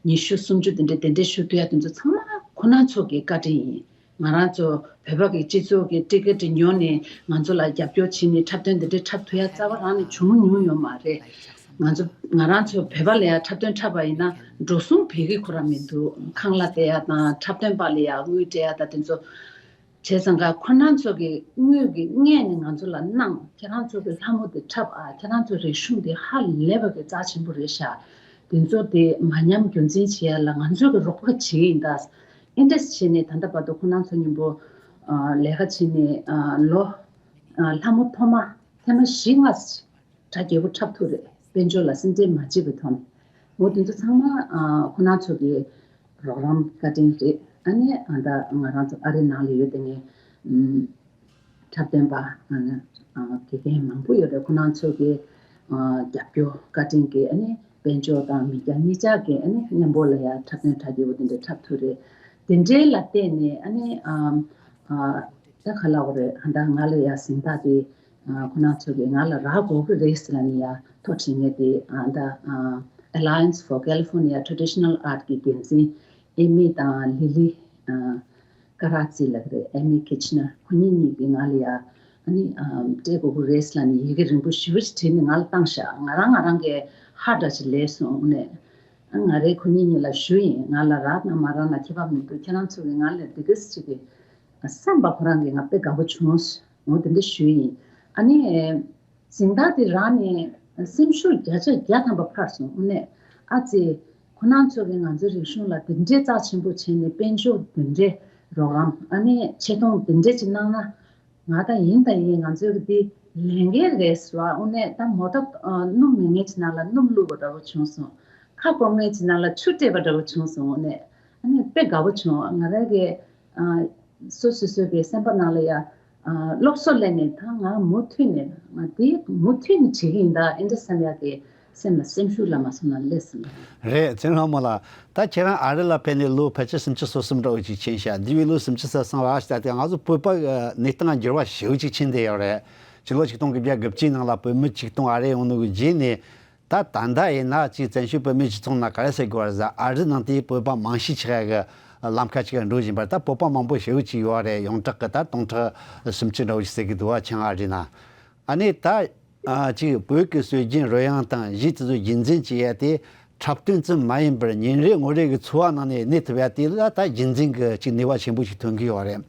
ཉི་ཤུ་སུམ་ཅུ་དེ་འདྲ་དེ་འདྲ་ཞུགས་ཐུབ་ཡག་དེ་ཚོ་ཚང་མ་ཁོ་རང་ཚོ་གི་བཀའ་དྲིན་ཡིན། ང་རང་ཚོ་བོད་པ་གི་སྤྱི་ཚོགས་ཀྱི་ཊི་ཀེ་ཊི་ཉོས་ནས་ང་ཚོ་ལ་རྒྱབ་སྐྱོར་བྱས་ནས་འཁྲབ་སྟོན་འདི་འདྲའི་འཁྲབ་ཐུབ་ཡ་རྩ་བ་རང་ནས་བྱུང་མྱོང་ཡོད་མ་རེད། ང་ཚོ་ང་རང་ཚོ་བོད་པ་ལ་ཡ་འཁྲབ་སྟོན་འཁྲབ་པ་ཡིན་ན་འགྲོ་སོང་བེད་ཀྱི་ཁོ་རང་མི་འདུག་ཁང་གླ་སྟེར་ཡ་དང་འཁྲབ་སྟོན་པ་ལ་ཡ་དངུལ་སྤྲད་ཡ་དང་དེ་ཚོ་བྱས་ཙང་ཀ་ཁོ་རང་ཚོ་གི་དངུལ་གྱི་སྔས་ནས་ང་ཚོ་ལ་གནང་། ཁྱེད་རང་ཚོ་གི་ལྷ་མོ་དེ་འཁྲབ་ཨ། ཁྱེད་རང་ཚོ་རིག་གཞུང་དེ་ཧ་ལས་པ་གི་རྩ་ཆེན་པོ་རེད་ཤག་དེ་ཚོ་དེ་མ་ཉམས་རྒྱུན་འཛིན་བྱེད་ཡ་ལ་ང་ཚོ་གི་རོགས་པ་བྱེད་ཀྱི་ཡིན་ད། ཨེ་འདྲས་བྱས་ནས་ད་ལྟ་བར་དུ་ཁོ་རང་ཚོ་མཉམ་པོ་ཨ་ལས་ཀ་བྱས་ནས་ཨ་ལོ་ཨ་ལྷ་མོ་ཐོག་མ་ཐེངས་མ་བཞི་ལྔ་གྲ་རྒྱས་པོ་འཁྲབ་ཐུབ་རེད། དཔལ་འབྱོར་ལ་སེམས་ཁྲལ་མ་བྱེད་པའི་ཐོག་ནས། འོ་དེ་ཚོ་ཚང་མ་ཨ་ཁོ་རང་ཚོ་གི་རོགས་རམ་བཀའ་དྲིན་རེད། ཨ་ནི་ཨ་ད་ང་རང་ཚོ་ཨ་རི་ནང་ལ་ཡོད་དེ་ངས་ཨམ། འཁྲབ་སྟོན་པ་ཨ་ཨ་དགེ་རྒན་མང་པོ་ཡོད་རེད། ཁོ་རང་ཚོ་གི་ཨ་རྒྱབ་སྐྱོར་བཀའ་དྲིན་གྱིས་ཨ་ནི་དཔལ་འབྱོར་དང་མི་སྐྱ་གཉིས་ཆ་གི་ཨ་ནི་མཉམ་པོ་ལ་ཡ་འཁྲབ་སྟོན་གྲ་རྒྱས་པོ་དེ་འདྲ་འཁྲབ་ཐུབ་རེད། དེ་འདྲའི་ལ་བརྟེན་ནས་ཨ་ནི་ཨ་ཨ་ ད་ག་ལ་བ་རེད། ད་ང་ལ་ཡ་གཟེངས་རྟགས་དེ་ཁོ་རང་ཚོ་གིས་ང་ལ་རག་དགོས་ཀྱི་རེད་ཟེར་ལབ་ནས་ཡ་ཐོ་བྲིས་མཁན་དེ་ད་Alliance for California Traditional Art གི་འགན་འཛིན་ཨེ་མི་དང་ལི་ལི་ཀ་ར་ཙི་ལབ་ཀྱི་རེད། ཨེ་མི་ཁི་ཆི་ནར། ཁོ་གཉིས་གཉིས་ཀྱིས་ང་ལ་ཡ་ཨ་ནི་སྤྲད་དགོས་ཀྱི་རེད་ཟེར་ལབ་ནས་ཡི་གེ་རིང་པོ་ཞེ་པོ་ཅིག་བྲིས་ནས་ང་ལ་བཏང་ཤག་ང་རང་ང་རང་གི་ཧ་འདྲ་ཅིག་ལས་སོང་ནས། ང་རས་ཁོ་གཉིས་གཉིས་ལ་ཞུས་ཡིན། ང་ལ་རག་དང་མ་རག་ན་ཁྱད་པར་མི་འདུག་ཁྱེད་རང་ཚོ་གིས་ང་ལ་འདི་ག་ཅིག་གི་བསམ་པ་ཁོ་རང་གིས་ང་དཔེ་དགའ་པོ་བྱུང་། ངོ་དེ་འདྲ་ཞུས་ཡིན། ཨ་ནི་གཟེངས་རྟགས་དེ་རག་ནས་སེམས་ཤུགས་བརྒྱ་ཆ་བརྒྱ་ཐམ་པ་འཕར་སོང་། དངོས་གནས་ཨ་ཙི། ཁོ་རང་ཚོ་གིས་ང་ཚོའི་རིག་གཞུང་ལ་དེ་འདྲའི་རྩ་ཆེན་པོ་བྱས་ནས་དཔལ་འབྱོར་དེ་འདྲའི་རོགས་རམ། ཨ་ནི་ཆེ་མཐོང་དེ་འདྲའི་ཅིག་གནང་ན། ང་ད་ཡིན་ད་ཡིན། ང་ཚོའི་གི་འདི་ལས་འགན་རེད་ཟེར་བ། དངོས་གནས་ད་མོ་ཊ་ཨ་སྣུམ་མེད་མཁན་ཅིག་ནང་ལ་སྣུམ་བླུགས་པ་འདྲ་བོ་བྱུང་སོང་། ཁ་སྐོམ་མཁན་ཅིག་ནང་ལ་ཆུ་སྤྲད་པ་འདྲ་བོ་བྱུང་སོང་། དངོས་གནས་ཨ་ནི་དཔེ་དགའ་བོ་བྱུང་། ང་རང་གི་ཨ་སོ་སོ་སོའི་གི་སེམས་པ་ནང་ལ་ཡ་ཨ་སློབ་གསོ་སླེབས་ནས། ད་ང་མུ་མཐུད་ནས་ང་འདི་མུ་མཐུད་ནས་བྱེད་ཀྱི་ཡིན་ད། ཨེ་འདྲ་བསམ་ཡག་གི་སེམས་ལ་སེམས་ཤུགས་ལ་མ་སོང་ན་ལས་སོང་། རེད། ཚེ་རིང་ལྷ་མོ་ལགས། ད་ཁྱེད་རང་ཨ་རི་ལ་ཕེབས་ནས་ལོ་ཕལ་ཆེར་སུམ་ཅུ་སོ་གསུམ་འདྲ་བོ་ཅིག་ཕྱིན་ཤག་འདས་པའི་ལོ་སུམ་ཅུ་སོ་གསུམ་བར་ཞིག་ད་ལྟ་ང་ཚོ་བོད་པ་གནས་སྟངས་འགྱུར་བ་ཞེ་པོ་ཅིག་ཕྱིན་བསྡད་ཡོད་རེད། ཕྱི་ལོ་ཆིག་སྟོང་དགུ་བརྒྱ་དགུ་བཅུ་ནང་ལ་བོད་མི་ཆིག་སྟོང་ཨ་རི་ཡོང་ནོ་གི་རྗེས་ནས། ད་ད་ལྟ་ཡིན་ན་ཅིག་བཙན་བྱོལ་བོད་མིའི་སྤྱི་ཚོགས་ནང་ག་རེ་ཟེར་དགོས་རེད་ཟེར། ཨ་རི་ནང་དེ་བོད་པ་མང་ཤས་ཆགས་ཡག་གི་ལམ་ཁ་ཅིག་འགྲོ་བཞིན་པ་རེད། ད་བོད་པ་མང་པོ་ཞེ་པོ་ཅིག་ཡོད་རེད། ཡོངས་གྲགས་ཀྱི་ད་སྟོང་ཕྲག་སུམ་ཅུ་འདྲ་བོ་ཞིག་ཟེར་གི་འདུག་བ། བྱང་ཨ་རི་ནང་། ཨ་ནི་ད་ཨ་ཅིག་བོད་ཀྱི་སྲོལ་རྒྱུན་རོལ་དབྱངས་དང་གཞས་དེ་ཚོ་རྒྱུན་འཛིན་བྱེད་ཡ་དེ་འཁྲབ་སྟོན་ཙམ་མ་ཡིན་པར་ཉིན་རེ་ངོ་རེ་གི་འཚོ་བ་ནང་ནས་གནས་ཐུབ་ཡ་དེ་ལ་ད་རྒྱུན་འཛིན་གྱི་ཅིག་ནུས་པ་ཆེན་པོ་ཞིག་ཐོན་གི་ཡོད་རེད།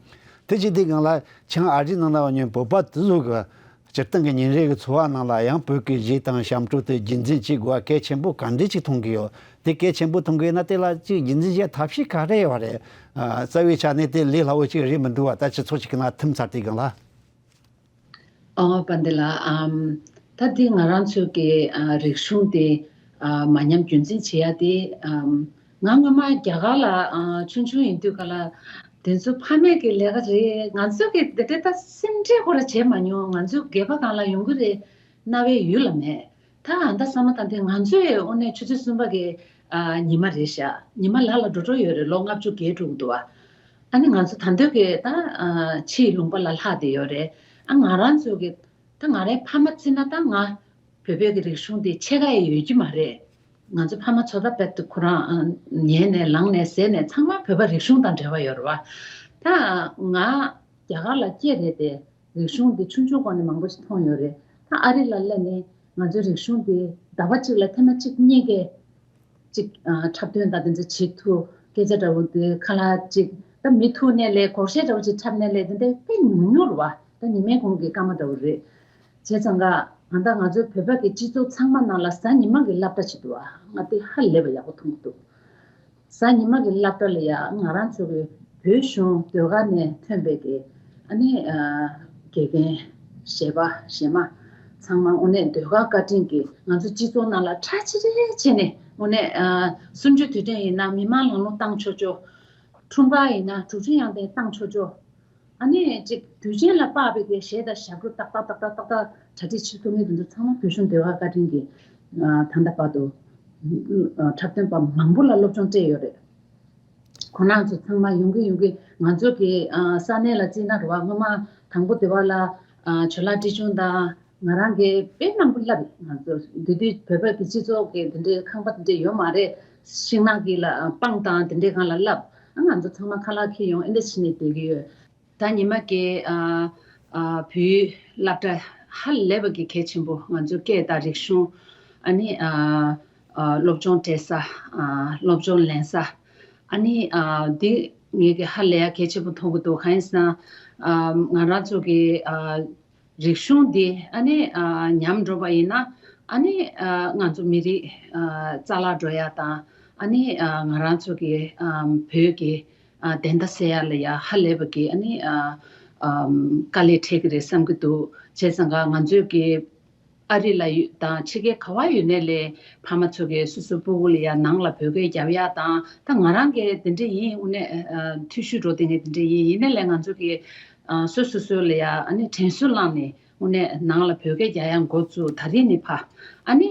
དེ་བྱེད་དུས་སྒང་ལ་བྱང་ཨ་རིའི་ནང་ལ་ཡོད་མཁན་བོད་པ་དེ་ཚོ་གི་སྤྱིར་བཏང་གི་ཉིན་རེ་གི་འཚོ་བ་ནང་ལ་ཡང་བོད་ཀྱི་གཞས་དང་ཞབས་བྲོ་དེ་རྒྱུན་འཛིན་བྱེད་དགོས་པ་གལ་ཆེན་པོ་ག་འདྲས་ཅིག་མཐོང་གི་ཡོད། དེ་གལ་ཆེན་པོ་མཐོང་གི་ཡོད་ན་དེ་ལ་ཅིག་རྒྱུན་འཛིན་བྱེད་ཐབས་ཤེས་ག་རེ་ཡོད་རེད། ཨ། རྩ་བའི་ཆ་ནས་དེ་ལས་སླ་བོ་ཅིག་རེད་མི་འདུག་བ། ད་སྤྱི་ཚོགས་ཅིག་གི་ནང་ཐིམ་ཚར་དུས་སྒང་ལ། ཨོ་བན་དེ་ལ་ཨམ། ད་འདི་ང་རང་ཚོ་གི་ཨ་རིག་གཞུང་དེ་ཨ་མ་ཉམས་རྒྱུན་འཛིན་བྱེད་ཡ་དེ་ཨམ། ང་སྔོན་མ་རྒྱ་གར་ལ་ཨ་ཆུང་ཆུང་ཡིན་དུས་ག་ལ་དེ་ཚོ་ཕ་མེས་ཀྱི་ལས་ཀ་རེད། ང་ཚོ་གི་དེ་འདྲ་ད་སེམས་ཁྲལ་ཁོ་ར་བྱས་མ་མྱོང་། ང་ཚོ་སྒལ་པ་སྒང་ལ་ཡོང་གི་རེད། རྣ་བའི་ཡུལ་ལ་མེད། ད་ཨ་ད་བསམ་བློ་བཏང་དུས་ང་ཚོས་དངོས་གནས་ཆུ་ཚོད་གསུམ་པ་གི་ཨ་ཉི་མ་རེད་ཤག་ཉི་མ་ལ་ལ་འགྲོ་འགྲོ་ཡོད་རེད། ལོ་ལྔ་བཅུ་བརྒལ་འགྲོ་གི་འདུག་བ། ཨ་ནི་ང་ཚོ་ད་འདོད་ཀྱི་ད་ཨ་ཕྱིའི་ལུང་པ་ལ་ལྷག་བསྡད་ཡོད་རེད། ཨ་ང་རང་ཚོ་གི་ད་ང་རའི་ཕ་མ་བརྩིས་ན་ད་ང་བོད་པའི་གི་རིག་གཞུང་དེ་ཕྱེད་ཀ་ཡང་ཡོད་ཀྱི་མ་རེད། ང་ཚོ་ཕ་མ་ཚོ་ད་རྦད་དེ་ཁོ་རང་ཨ་ཉལ་ནས་ལངས་ནས་ཟས་ནས་ཚང་མ་བོད་པ་རིག་གཞུང་དང་འབྲེལ་བ་ཡོད་རེད་བ། ད་ང་རྒྱ་གར་ལ་སྐྱེས་རེད་དེ། རིག་གཞུང་འདི་ཆུང་ཆུང་སྒང་ནས་མང་པོ་ཞིག་མཐོང་ཡོད་རེད། ད་ཨ་རི་ལ་སླེབས་ནས་ང་ཚོའི་རིག་གཞུང་འདི་ཟླ་བ་གཅིག་ལ་ཐེངས་མ་གཅིག་གཉིས་ཀའི་གཅིག་ཨ་འཁྲབ་སྟོན་དང་དེ་ཚོ་བྱེད་ཐུབ། སྐད་ཆ་འདྲ་བོ་འདི་ཁ་ལག་གཅིག་ད་མི་ཐུག་ནས་ལས་སྒོར་གཞས་འདྲ་བོ་ཅིག་འཁྲབ་ནས་ལས་དེ་འདྲ་དཔེ་ཉུང་ཉུང་རེད་བ། ད་ཉི་མའི་གུང་གི་སྐར་མ་འདྲ་བོ་རེད། བྱས་ཙང་ཀ་ང་ད་ང་ཚོའི་བོད་པ་གི་སྤྱི་ཚོགས་ཚང་མ་ནང་ལ་གཟའ་ཉི་མ་གི་སློབ་གྲྭ་ཅིག་འདུག་བ། ང་དེ་ཧ་ལས་པ་ཡག་པོ་མཐོང་གི་འདུག་གཟའ་ཉི་མ་གི་སློབ་གྲྭ་ལ་ཡང་ང་རང་ཚོ་གི་བོད་གཞུང་ཟློས་གར་ནས་ཐོན་པའི་གི་ཨ་ནི་ཨ་དགེ་རྒན་གཞས་པ་གཞས་མ་ཚང་མ་དངོས་གནས་ཟློས་གར་བཀའ་དྲིན་གྱིས་ང་ཚོ་སྤྱི་ཚོགས་ནང་ལ་གྲ་ཆི་རེ་བྱས་ནས་དངོས་གནས་ཨ་གསུམ་བཅུ་དུས་དྲན་ཡིན་ན་མི་མང་ལམ་ལྷོང་བཏང་ཆོག་ཆོག་འཁྲུངས་སྐར་ཡིན་ན་གྲུབ་ཆེན་དབྱངས་ལྡན་བཏང་ཆོག་ཆོག་ཨ་ནི་ཅིག་དུས་ཆེན་ལ་དཔག་པའི་གི་གཞས་དང་ཞབས་བྲོ་ཏག་ཏག་ཏག་ཏག་ཏག་ཏག་གྲ་སྒྲིག་བྱེད་ཐུབ་མཁན་དེ་ཚོ་ཚང་མ་བོད་གཞུང་ཟློས་གར་བཀའ་དྲིན་གྱིས་ཨ་ད་ལྟ་བར་དུ་ཨ་འཁྲབ་སྟོན་པ་མང་པོ་ལ་སློབ་སྦྱོང་སྤྲད་ཡོད་རེད། ཁོང་རྣམ་ཚོ་ཚང་མ་ཡོང་གི་ཡོང་གི་ང་ཚོ་གི་ཨ་ས་གནས་ལ་བརྩིས་ན་རེད་བ། སྔོན་མ་དང་པོ་དེ་བ་ལ་ཨ་ཇོ་ལགས་བཀྲིས་ཆུང་དང་ང་རང་གིས་དཔེ་མང་པོ་བསླབས་ཡིན། ང་ཚོ་དེ་དུས་བོད་པ་གི་སྤྱི་ཚོགས་ཀྱི་དེ་འདྲའི་ཁང་པ་དེ་འདྲ་ཡོད་མ་རེད། ཤིང་ནགས་ཀྱི་ལ་སྤང་དང་དེ་འདྲའི་སྒང་ལ་བསླབས། ཨ་ང་ཚོ་ཚང་མ་ཁ་ལག་འཁྱེར་ཡོང་ཨེ་འདྲ་བྱས་ནས་བསྡད་ཀྱི་ཡོད། ད་ཉི་མ་གི་ཨ་ཨ་བོད་སློབ་གྲྭ་ཧ་ལས་པ་གི་གལ་ཆེན་པོ། ང་ཚོའི་སྐད་དང་རིག་གཞུང་ཨ་ནི་ཨ་ཨ་སློབ་སྦྱོང་སྤྲད་ས། ཨ་སློབ་སྦྱོང་ལེན་ས། ཨ་ནི་ཨ་འདི་ངས་གི་ཧ་ལས་ཡ་གལ་ཆེན་པོ་མཐོང་གི་འདུག་གང་ཡིན་ཟེར་ན་ཨ་ང་རང་ཚོ་གི་ཨ་རིག་གཞུང་འདི་ཨ་ནི་ཨ་ཉམས་འགྲོ་བ་ཡིན་ན་ཨ་ནི་ཨ་ང་ཚོ་མི་རིགས་ཨ་རྩ་བརླག་འགྲོ་ཡ་དང་ཨ་ནི་ཨ་ང་རང་ཚོ་གི་ཨ་བོད་ཀྱི་ཨ་བདེན་མཐའ་གསལ་ཡ་ལ་ཡ་ཧ་ལས་པ་གི་ཨ་ནི་ཨ་ཨམ་དཀའ་ལས་འཕྲད་ཀྱི་རེད་བསམ་གྱི་འདུག་བྱས་ཙང་ཀ་ང་ཚོས་ཀྱི་ཨ་རི་ལ་ཡོད་དང་ཕྱི་རྒྱལ་ག་བ་ཡོད་ནའི་ལས་ཕ་མ་ཚོ་གིས་སོ་སོའི་སྤུ་གུ་ལ་ཡ་ནང་ལ་བོད་སྐད་རྒྱབ་ཡ་དང་། ད་ང་རང་གི་དེ་འདྲ་ཡིན། དངོས་གནས་ཨ་འཐུས་ཤོར་འགྲོ་བསྡད་མཁན་དེ་འདྲ་ཡིན། ཡིན་ནའི་ལས་ང་ཚོ་གིས་ཨ་སོ་སོ་སོ་ལ་ཡ་ཨ་ནི་དྲན་གསོ་བསླངས་ནས། དངོས་གནས་ནང་ལ་བོད་སྐད་རྒྱག་ཡ་འགོ་བཙུགས། ད་རེས་ནས་ཕར་ཨ་ནི་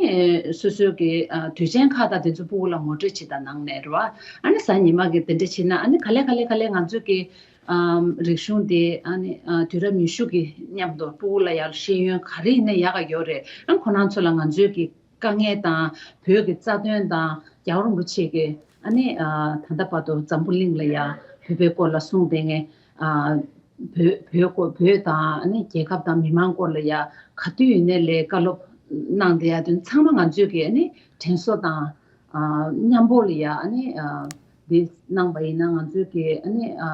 སོ་སོའི་གི་ཨ་དུས་ཆེན་ཁག་དང་དེ་ཚོ་སྤུ་གུ་ལ་ངོ་སྤྲོད་བྱེད་དང་ནང་ནས་རེད་བ། ཨ་ནི་གཟའ་ཉི་མ་གི་དེ་འདྲ་བྱེད་ན་ཨ་ནི་ག་ལེ་ག་ལེ་ག་ལེ་ང་ཚོ་གི་ ཨམ། རིག་གཞུང་དེ་ཨ་ནི་ཨ་དུས་རབས་ཉི་ཤུ་གི་མཉམ་དུ་སྤུ་གུ་ལ་ཡར་ཤེས་ཡོན་ག་རེ་ཡིན་ན་ཡག་ག་ཡོད་རེད། ཨ་ཁོ་རང་ཚོ་ལ་ང་ཚོའི་གི་དཀའ་ངལ་དང་བོད་ཀྱི་རྩ་དོན་དང་རྒྱལ་བ་རིན་པོ་ཆེ་གི་ཨ་ནི་ཨ་ད་ལྟ་བར་དུ་འཛམ་བུ་གླིང་ལ་ཡ་བོད་པའི་སྐོར་ལ་གསུངས་བསྡད་མཁན། ཨ་བོད་བོད་སྐོར་བོད་དང་ཨ་ནི་རྒྱལ་ཁབ་དང་མི་མང་སྐོར་ལ་ཡ་ག་དུས་ཡིན་ནའི་ལས་བཀའ་སློབ་གནང་བསྡད་ཡ་དེ་ཚང་མ་ང་ཚོའི་གི་ཨ་ནི་དྲན་གསོ་དང་། ཨ་མཉམ་པོ་ལ་ཡ་ཨ་ནི་ཨ་འདི་གནང་པ་ཡིན་ན་ང་ཚོའི་གི་ཨ་ནི་ཨ་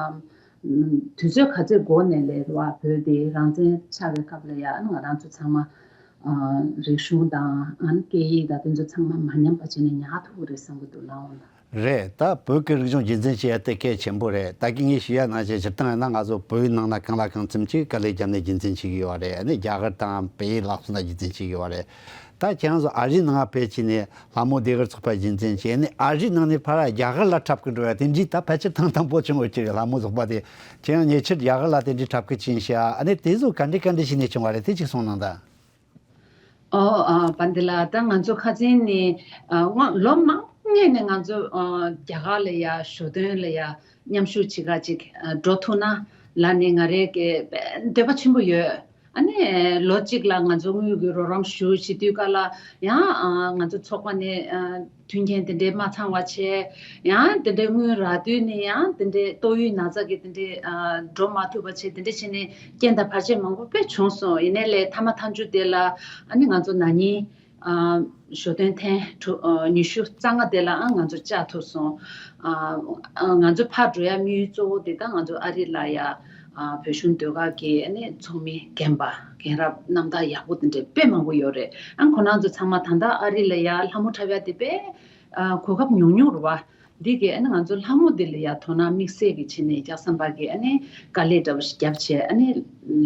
དུས་ཚོད་ག་ཚོད་འགོར་ནས་ལས་ར་བ་བོད་དེ་རང་བཙན་ཆགས་པའི་སྐབས་ལ་ཡ་ཨ་ནི་ང་རང་ཚོ་ཚང་མ་ཨ་རིག་གཞུང་དང་ཨ་ནི་སྐད་ཡིག་དང་དེ་ཚོ་ཚང་མ་མ་ཉམས་པ་བྱས་ནས་ཉར་ཐུབ་ཀྱི་རེད་བསམ་གྱི་འདུག་ལགས་འོང་ལ། རེད། ད་བོད་ཀྱི་རིག་གཞུང་རྒྱུན་འཛིན་བྱེད་ཡ་དེ་གལ་ཆེན་པོ་རེད། ད་གིན་ངས་ཞུ་ཡ་ནང་བཞིན་སྤྱིར་བཏང་ཡིན་ན་ང་ཚོ་བོད་ཡིག་ནང་ན་གང་ལ་གང་འཚམ་ཅིག་དཀའ་ལས་བརྒྱབ་ནས་རྒྱུན་འཛིན་བྱེད་ཀྱི་ཡོད་རེད། ཨ་ནི་རྒྱ་གར་དང་བལ་ཡུལ་ལ་སོགས་ལ་རྒྱུན་འཛིན་བྱེད་ཀྱི་ཡོད་རེད། ད་ཁྱེད་རང་ཚོ་ཨ་རིའི་ནང་ཕེབས་བྱས་ནས་ལྷ་མོ་ལྡེ་གུར་ཚོགས་པ་རྒྱུན་འཛིན་བྱས་ནས་ཨ་རིའི་ནང་ནས་ཕར་རྒྱ་གར་ལ་འཁྲབ་ཀྱི་འགྲོ་ཡ་དེ་འདྲའི་ད་ཕལ་ཆེར་ཐེངས་དང་པོ་བྱུང་ཡོད་ཀྱི་རེད། ལྷ་མོ་ཚོགས་པ་དེ་ཁྱེད་རང་ཉེ་ཆར་རྒྱ་གར་ལ་དེ་འདྲའི་འཁྲབ་ཀྱི་ཕྱིན་ཤག་ཨ་ནི་དེ་ཚོ་ག་འདྲ་ག་འདྲ་བྱས་ནས་བྱུང་བ་རེད། དེ་གཅིག་གསུངས་གནང་དང་། ཨོ། ཨ་བན་དེ་ལ་ད་ང་ཚོ་ཁ་སང་ནས་ཨ་སྔོན་ལོ་མང་སྔོན་ནས་ང་ཚོ་ཨ་རྒྱ་གར་ལ་ཡ་ཞོ་སྟོན་ལ་ཡ་མཉམ་ཞུགས་བྱེད་ག་ཅིག་ཨ་འགྲོ་ཐུབ་ན་ལབ་ནས་ང་རའི་གི་འདོད་པ་ཆེན་པོ་ཡོད། ཨ་ནི་ལོ་གཅིག་ལ་ང་ཚོ་དངུལ་གྱི་རོགས་རམ་ཞུ་བྱེད་དུས་ག་ལ་ཡང་ཨ་ང་ཚོ་ཚོགས་པ་ནས་ཨ་མཐུན་རྐྱེན་དེ་འདྲའི་མ་ཚང་བ་བྱས། ཡང་དེ་འདྲའི་དངུལ་རག་དུས་ནས་ཡང་དེ་འདྲའི་ཏོག་དབྱིབས་ན་ཚ་གི་དེ་འདྲའི་ཨ་འགྲོ་མ་ཐུབ་པ་བྱས། དེ་འདྲ་བྱས་ནས་རྐྱེན་དང་བར་ཆད་མང་པོ་དཔེ་བྱུང་སོང་། ཡིན་ནའི་ལས་མཐའ་མ་མཐའ་མཇུག་དེ་ལ་ཨ་ནི་ང་ཚོ་ན་ནིང་ཨ་ཞོ་སྟོན་ཐེངས་དྲུག་ཨ་ཉི་ཤུ་རྩ་ལྔ་དེ་ལ་ཨ་ང་ཚོ་བཅར་ཐུབ་སོང་། ཨ་ཨ་ང་ཚོ་ཕར་འགྲོ་ཡ་དམིགས་ཡུལ་གཙོ་བོ་དེ་ད་ང་ཚོ་ཨ་རི་ལ་ཡ་ཨ་བོད་གཞུང་ཟློས་གར་གྱི་ཨ་ནི་ཚོགས་མི་རྒན་པ་རྒན་རབས་རྣམ་ཐར་ཡག་པོ་དེ་འདྲ་དཔེ་མང་པོ་ཡོད་རེད། ཨ་ཁོ་རང་ཚོ་ཚང་མ་ད་ལྟ་ཨ་རི་ལ་ཡ་ལྷ་མོ་འཁྲབ་ཡ་དེ་དཔེ་ཨ་གོ་སྐབས་ཉུང་ཉུང་རེད་བ། འདི་གས་ཨ་ནི་ང་ཚོ་ལྷ་མོ་འདི་ལ་ཡ་དོ་སྣང་དམིགས་བསལ་གྱི་བྱས་ནས་རྒྱག་བསམ་པ་གི་ཨ་ནི་དཀའ་ལས་འདྲ་བོ་ཞིག་བརྒྱབ་བྱས། ཨ་ནི་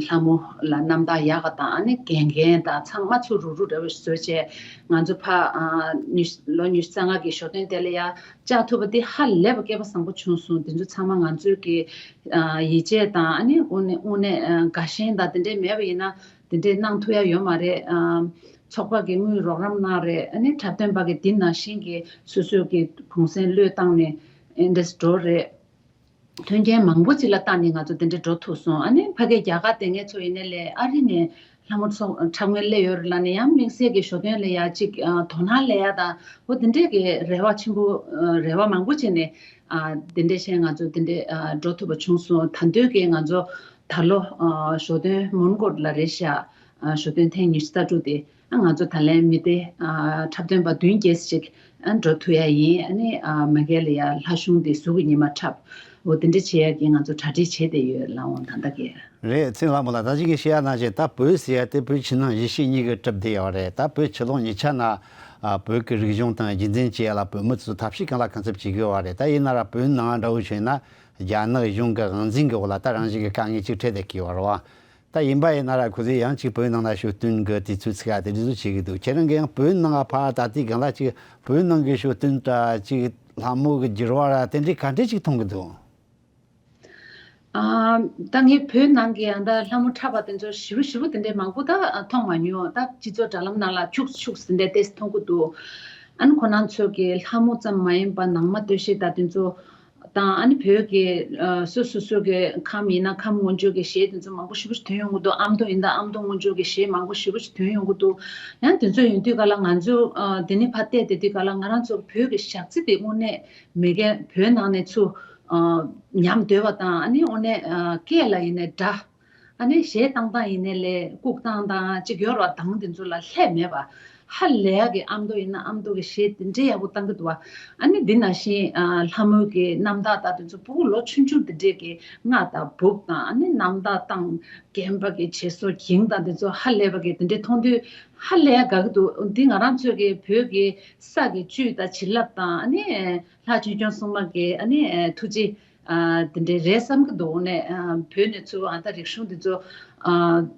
ལྷ་མོ་ལ་རྣམ་ཐར་ཡག་ག་དང་ཨ་ནི་དགེ་རྒན་དང་ཚང་མ་ཚུར་རུག་རུག་འདྲ་བོ་ཞིག་བཟོས་བྱས། ང་ཚོ་ཕ་ཨ་ཉི་ལོ་ཉི་ཤུ་རྩ་ལྔ་གི་ཞོ་སྟོན་དེ་ལ་ཡ་བཅར་ཐུབ་པ་དེ་ཧ་ལས་པ་སྐལ་པ་བཟང་པོ་བྱུང་སོང་། དེ་ཚོ་ཚང་མ་ང་ཚོའི་གི་ཨ་ཡིད་ཆེས་དང་ཨ་ནི་དངོས་གནས་དངོས་གནས་ཨ་དགའ་ཞེན་དང་དེ་འདྲའི་མེད་པ་ཡིན་ན་དེ་འདྲའི་གནང་ཐུབ་ཡ་ཡོད་མ་རེད། ཨ། ཚོགས་པ་གི་དངུལ་རོགས་རམ་གནང་རེད། ཨ་ནི་འཁྲབ་སྟོན་པ་གི་འདི་ནང་བཞིན་གྱི་སོ་སོའི་གི་གུང་སེང་བློས་བཏང་ནས་ཨེ་འདྲས་འགྲོ་རེད། མཐུན་རྐྱེན་མང་པོ་ཅིག་ལ་བརྟེན་ནས་ང་ཚོ་དེ་འདྲས་འགྲོ་ཐུབ་སོང་། ཨ་ནི་ཕ་གིའི་རྒྱ་གར་དེ་ངས་ཚོ་ཡིན་ནའི་ལས་ཨ་རི་ནས་ལྷ་མོ་ཚོ་འཁྲབ་མཁན་སླེབས་ཡོད་རེད་ལབ་ནས་ཡང་དམིགས་བསལ་གྱི་ཞོ་སྟོན་ལ་ཡ་ཅིག་ཨ་དོ་སྣང་སླེབས་ཡ་དང་འོ་དེ་འདྲས་ཀྱི་རེ་བ་ཆེན་པོ་ཨ་རེ་བ་མང་པོ་བྱས་ནས་ཨ་དེ་འདྲས་བྱས་ང་ཚོ་དེ་འདྲས་ཨ་འགྲོ་ཐུབ་པ་བྱུང་སོང་། ད་དུང་གི་ང་ཚོ་ད་ལོ་ཨ་ཞོ་སྟོན་མོན་གྷོ་ལ་རེད་ཤག་ཨ་ཞོ་སྟོན་ཐེངས་ཉི་ཤུ་རྩ་དྲུག་དེ་ཨ་ང་ཚོ་ད་ལན་མི་སྡེ་ཨ་འཁྲབ་སྟོན་པ་བདུན་བརྒྱད་ཅིག་ཨ་འགྲོ་ཐུབ་ཡ་ཡིན། ཨ་ནི་ཨ་མ་གི་ལ་ཡ་ལྷ་གཞུང་དེ་ཟུར་གི་ཉི་མ་འཁྲབ། འོ་དེ་འདྲ་བྱེད་ཡ་གི་ང་ཚོ་གྲ་སྒྲིག་བྱས་བསྡད་ཡོད་ལགས་འོང་ད་ལྟ་གི། རེད། ཚེ་ལྷ་མོ་ལགས། ད་ཅིག་གིས་བཤད་ཡ་ནང་བཞིན་ད་བོད་ཟེར་ཡ་དེ་བོད་ཕྱི་ནང་གཞིས་བྱེས་གཉིས་ཀྱིས་གྲུབ་བསྡད་ཡོད་རེད། ད་བོད་ཕྱི་ལོགས་གཉིས་ཆ་ན་ཨ་བོད་ཀྱི་རིག་གཞུང་དང་རྒྱུན་འཛིན་བྱེད་ཡ་ལ་བོད་མི་ཚོས་ཐབས་ཤེས་གང་ལ་གང་འཚམ་བྱེད་ཀྱི་ཡོད་རེད། ད་ཡིན་ན་ར་བོད་ནང་འདྲ་བོ་བྱས་ན་རྒྱ་ནག་གཞུང་གི་དབང་འཛིན་གྱི་འོག་ལ་ད་རང་བཞིན་གྱི་དཀའ་ངལ་ཅིག་འཕྲད་བསྡད་ཀྱི་ཡོད་རེད་བ། ད་ཡིན་པ་ཡིན་ན་ར་ཁོ་ཚོས་ཡང་གཅིག་བོད་ནང་ན་ཞོ་སྟོན་གྱི་དུས་ཚོད་ཚིག་ཨ་དེ་འདྲ་ཚོ་བྱེད་ཀྱི་འདུག་ཁྱེད་རང་གིས་ཡང་བོད་ནང་ང་ཕར་ད་ལྟའི་སྒང་ལ་གཅིག་བོད་ནང་གི་ཞོ་སྟོན་དྲ་གཅིག་ལྷ་མོ་གི་འགྱུར་བ་ར་དེ་འདྲའི་ག་འདྲས་ཅིག་མཐོང་གི་འདུག་ཨ་ད་ངས་བོད་ནང་གི་ཡང་ད་ལྷ་མོ་འཁྲབ་པ་དེ་ཚོ་ཞེ་པོ་ཞེ་པོ་དེ་འདྲའི་མང་པོ་ད་མཐོང་མ་མྱོང་། ད་སྤྱི་ཚོགས་དྲ་ལམ་ནང་ལ་ཁྱུག་ཁྱུག་དེ་འདྲའི་ཏོག་ཙམ་མཐོང་གི་འདུག་ཨ་ནི་ཁོ་རང་ཚོ་གི་ལྷ་མོ་ཙམ་མ་ཡིན་པ་ནང་མ་སྟོད་གཞས་དང་དེ་ཚོ་དང་ཨ་ནི་བོད་ཀྱི་ཨ་སོ་སོ་སོ་གི་ཁམས་ཡིན་ན་ཁམས་སྔོན་འཇུག་གི་གཞས་དེ་ཚོ་མང་པོ་ཞེ་པོ་ཞིག་ཐོན་ཡོང་གི་འདུག་ཨ་མདོ་ཡིན་ན་ཨ་མདོ་སྔོན་འཇུག་གི་གཞས་མང་པོ་ཞེ་པོ་ཞིག་ཐོན་ཡོང་གི་འདུག་ཡང་དེ་ཚོ་ཡོང་དུས་ག་ལ་ང་ཚོ་ཨ་དེ་ནས་ཕར་བལྟས་བསྡད་དུས་ག་ལ་ང་རང་ཚོ་བོད་ཀྱི་ཞག་རྩི་དེ་དངོས་གནས་མེད་མཁན་བོད་ནང་ནས་ཚུར་ཨ་ཉམས་སྡོད་པ་དང་ཨ་ནི་དངོས་གནས་ཨ་སྐད་ལ་ཡིན་ནའི་སྒྲ། ཨ་ནི་གཞས་བཏང་སྟངས་ཡིན་ནའི་ལས་ལྐུགས་བཏང་སྟངས་གཅིག་ཡོད་རེད་བ། གདངས་དེ་ཚོ་ལ་ལྷད་མེད་པ། ཧ་ལས་ཡག་གི་ཨ་མདོ་ཡིན་ན་ཨ་མདོ་གི་གཞས་དེ་འདྲའི་ཡག་པོ་བཏང་གི་འདུག་བ། ཨ་ནི་འདི་ནང་བཞིན་ཨ་ལྷ་མོའི་གི་རྣམ་ཐར་དང་དེ་ཚོ་ཕྲུ་གུ་ལོ་ཆུང་ཆུང་དེ་འདྲས་ཀྱི་རྔ་དང་སྦུག་དང་ཨ་ནི་རྣམ་ཐར་བཏང་རྒན་པ་གི་བྱད་གཟུགས་འགྱིང་དང་དེ་ཚོ་ཧ་ལས་པ་གི་དེ་འདྲས་མཐོང་དུས་ཧ་ལས་ཡག་དགའ་གི་འདུག་འདི་ང་རང་ཚོའི་གི་བོད་ཀྱི་ས་གི་བཅུད་དང་བྱིན་རླབས་དང་ཨ་ནི་ལྷ་ཆོས་སྐྱོང་སྲུང་མ་གི་ཨ་ནི་ཐུགས་རྗེ། ཨ་དེ་འདྲའི་རེད་བསམ་གི་འདུག་དངོས་གནས་ཨ་བོད་ནས་ཚུར་ཨ་ད་རིག་གཞུང་འདི་ཚོ་ཨ་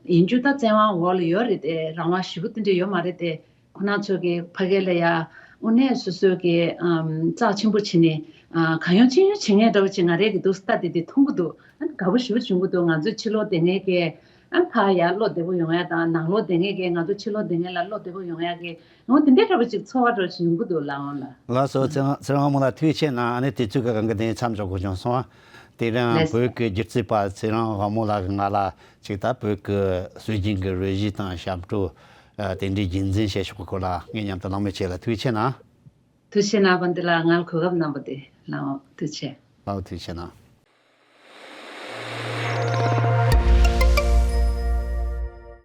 ཡིན་རྒྱུ་ད་བཙན་དབང་འོག་ལ་ཡོད་རེད་དེ། རང་དབང་ཞེ་པོ་དེ་འདྲ་ཡོད་མ་རེད་དེ། ཁོ་རང་ཚོ་གི་ཕ་གི་ལ་ཡ་དངོས་གནས་སོ་སོའི་གི་ཨམ་རྩ་ཆེན་པོ་བྱས་ནས་ཨ་གང་ཡོང་ཅི་ཡོང་བྱེད་མཁན་འདྲ་བོ་ཅིག་ང་རང་གི་འདུག་ལྟ་དེ་དེ་མཐོང་གི་འདུག་ཨ་དགའ་པོ་ཞེ་པོ་བྱུང་གི་འདུག་ང་ཚོ་ཕྱི་ལོགས་བསྡད་མཁན་གི་ཨ་ཕ་ཡ་བློ་བདེ་པོ་ཡོང་ཡ་དང་ནང་ལོགས་བསྡད་མཁན་གི་ང་ཚོ་ཕྱི་ལོགས་བསྡད་མཁན་ལ་བློ་བདེ་པོ་ཡོང་ཡ་གི་འོ་དེ་འདྲའི་འདྲ་པོ་ཅིག་ཚོར་བ་འདྲ་ཞིག་ཡོང་གི་འདུག་ལགས་འོང་ལ། ལགས་སོ། ཚེ་རིང་ཚེ་རིང་དབང་མོ་ལགས་ཐུགས་རྗེ་ཆེ་གནང་། ཨ་ནི་དུས་ཚོད་ཀྱི་དབང་གིས་འདི་མཚམས་འཇོག་དགོས་བྱུང་སོང་ཨ། དེ་རིང་ལགས་བོད་ཀྱི་སྒྱུ་རྩལ་པ་ཚེ་རིང་དབང་མོ་ལགས་ཀྱིས་ང་ལ་ཅིག་ད་བོད་ཀྱི་སྲོལ་རྒྱུན་གྱི་རོལ་གཞས་དང་ཞབས་བྲོ། ཨ། དེ་འདྲའི་རྒྱུན་འཛིན་བྱེད་ཕྱོགས་ཀྱི་སྐོར་ལ་ངའི་མཉམ་དུ་གླེང་མོལ་བྱས་ལ་ཐུགས་རྗེ་ཆེ་གནང་། ཐུགས་རྗེ་གནང་། བན་དེ་ལ་ང་ལ་གོ་སྐབས་གནང་བ་དེ་ལའོ་ཐུགས་རྗེ་ཆེ། ལའོ་ཐུགས་རྗེ་གནང་།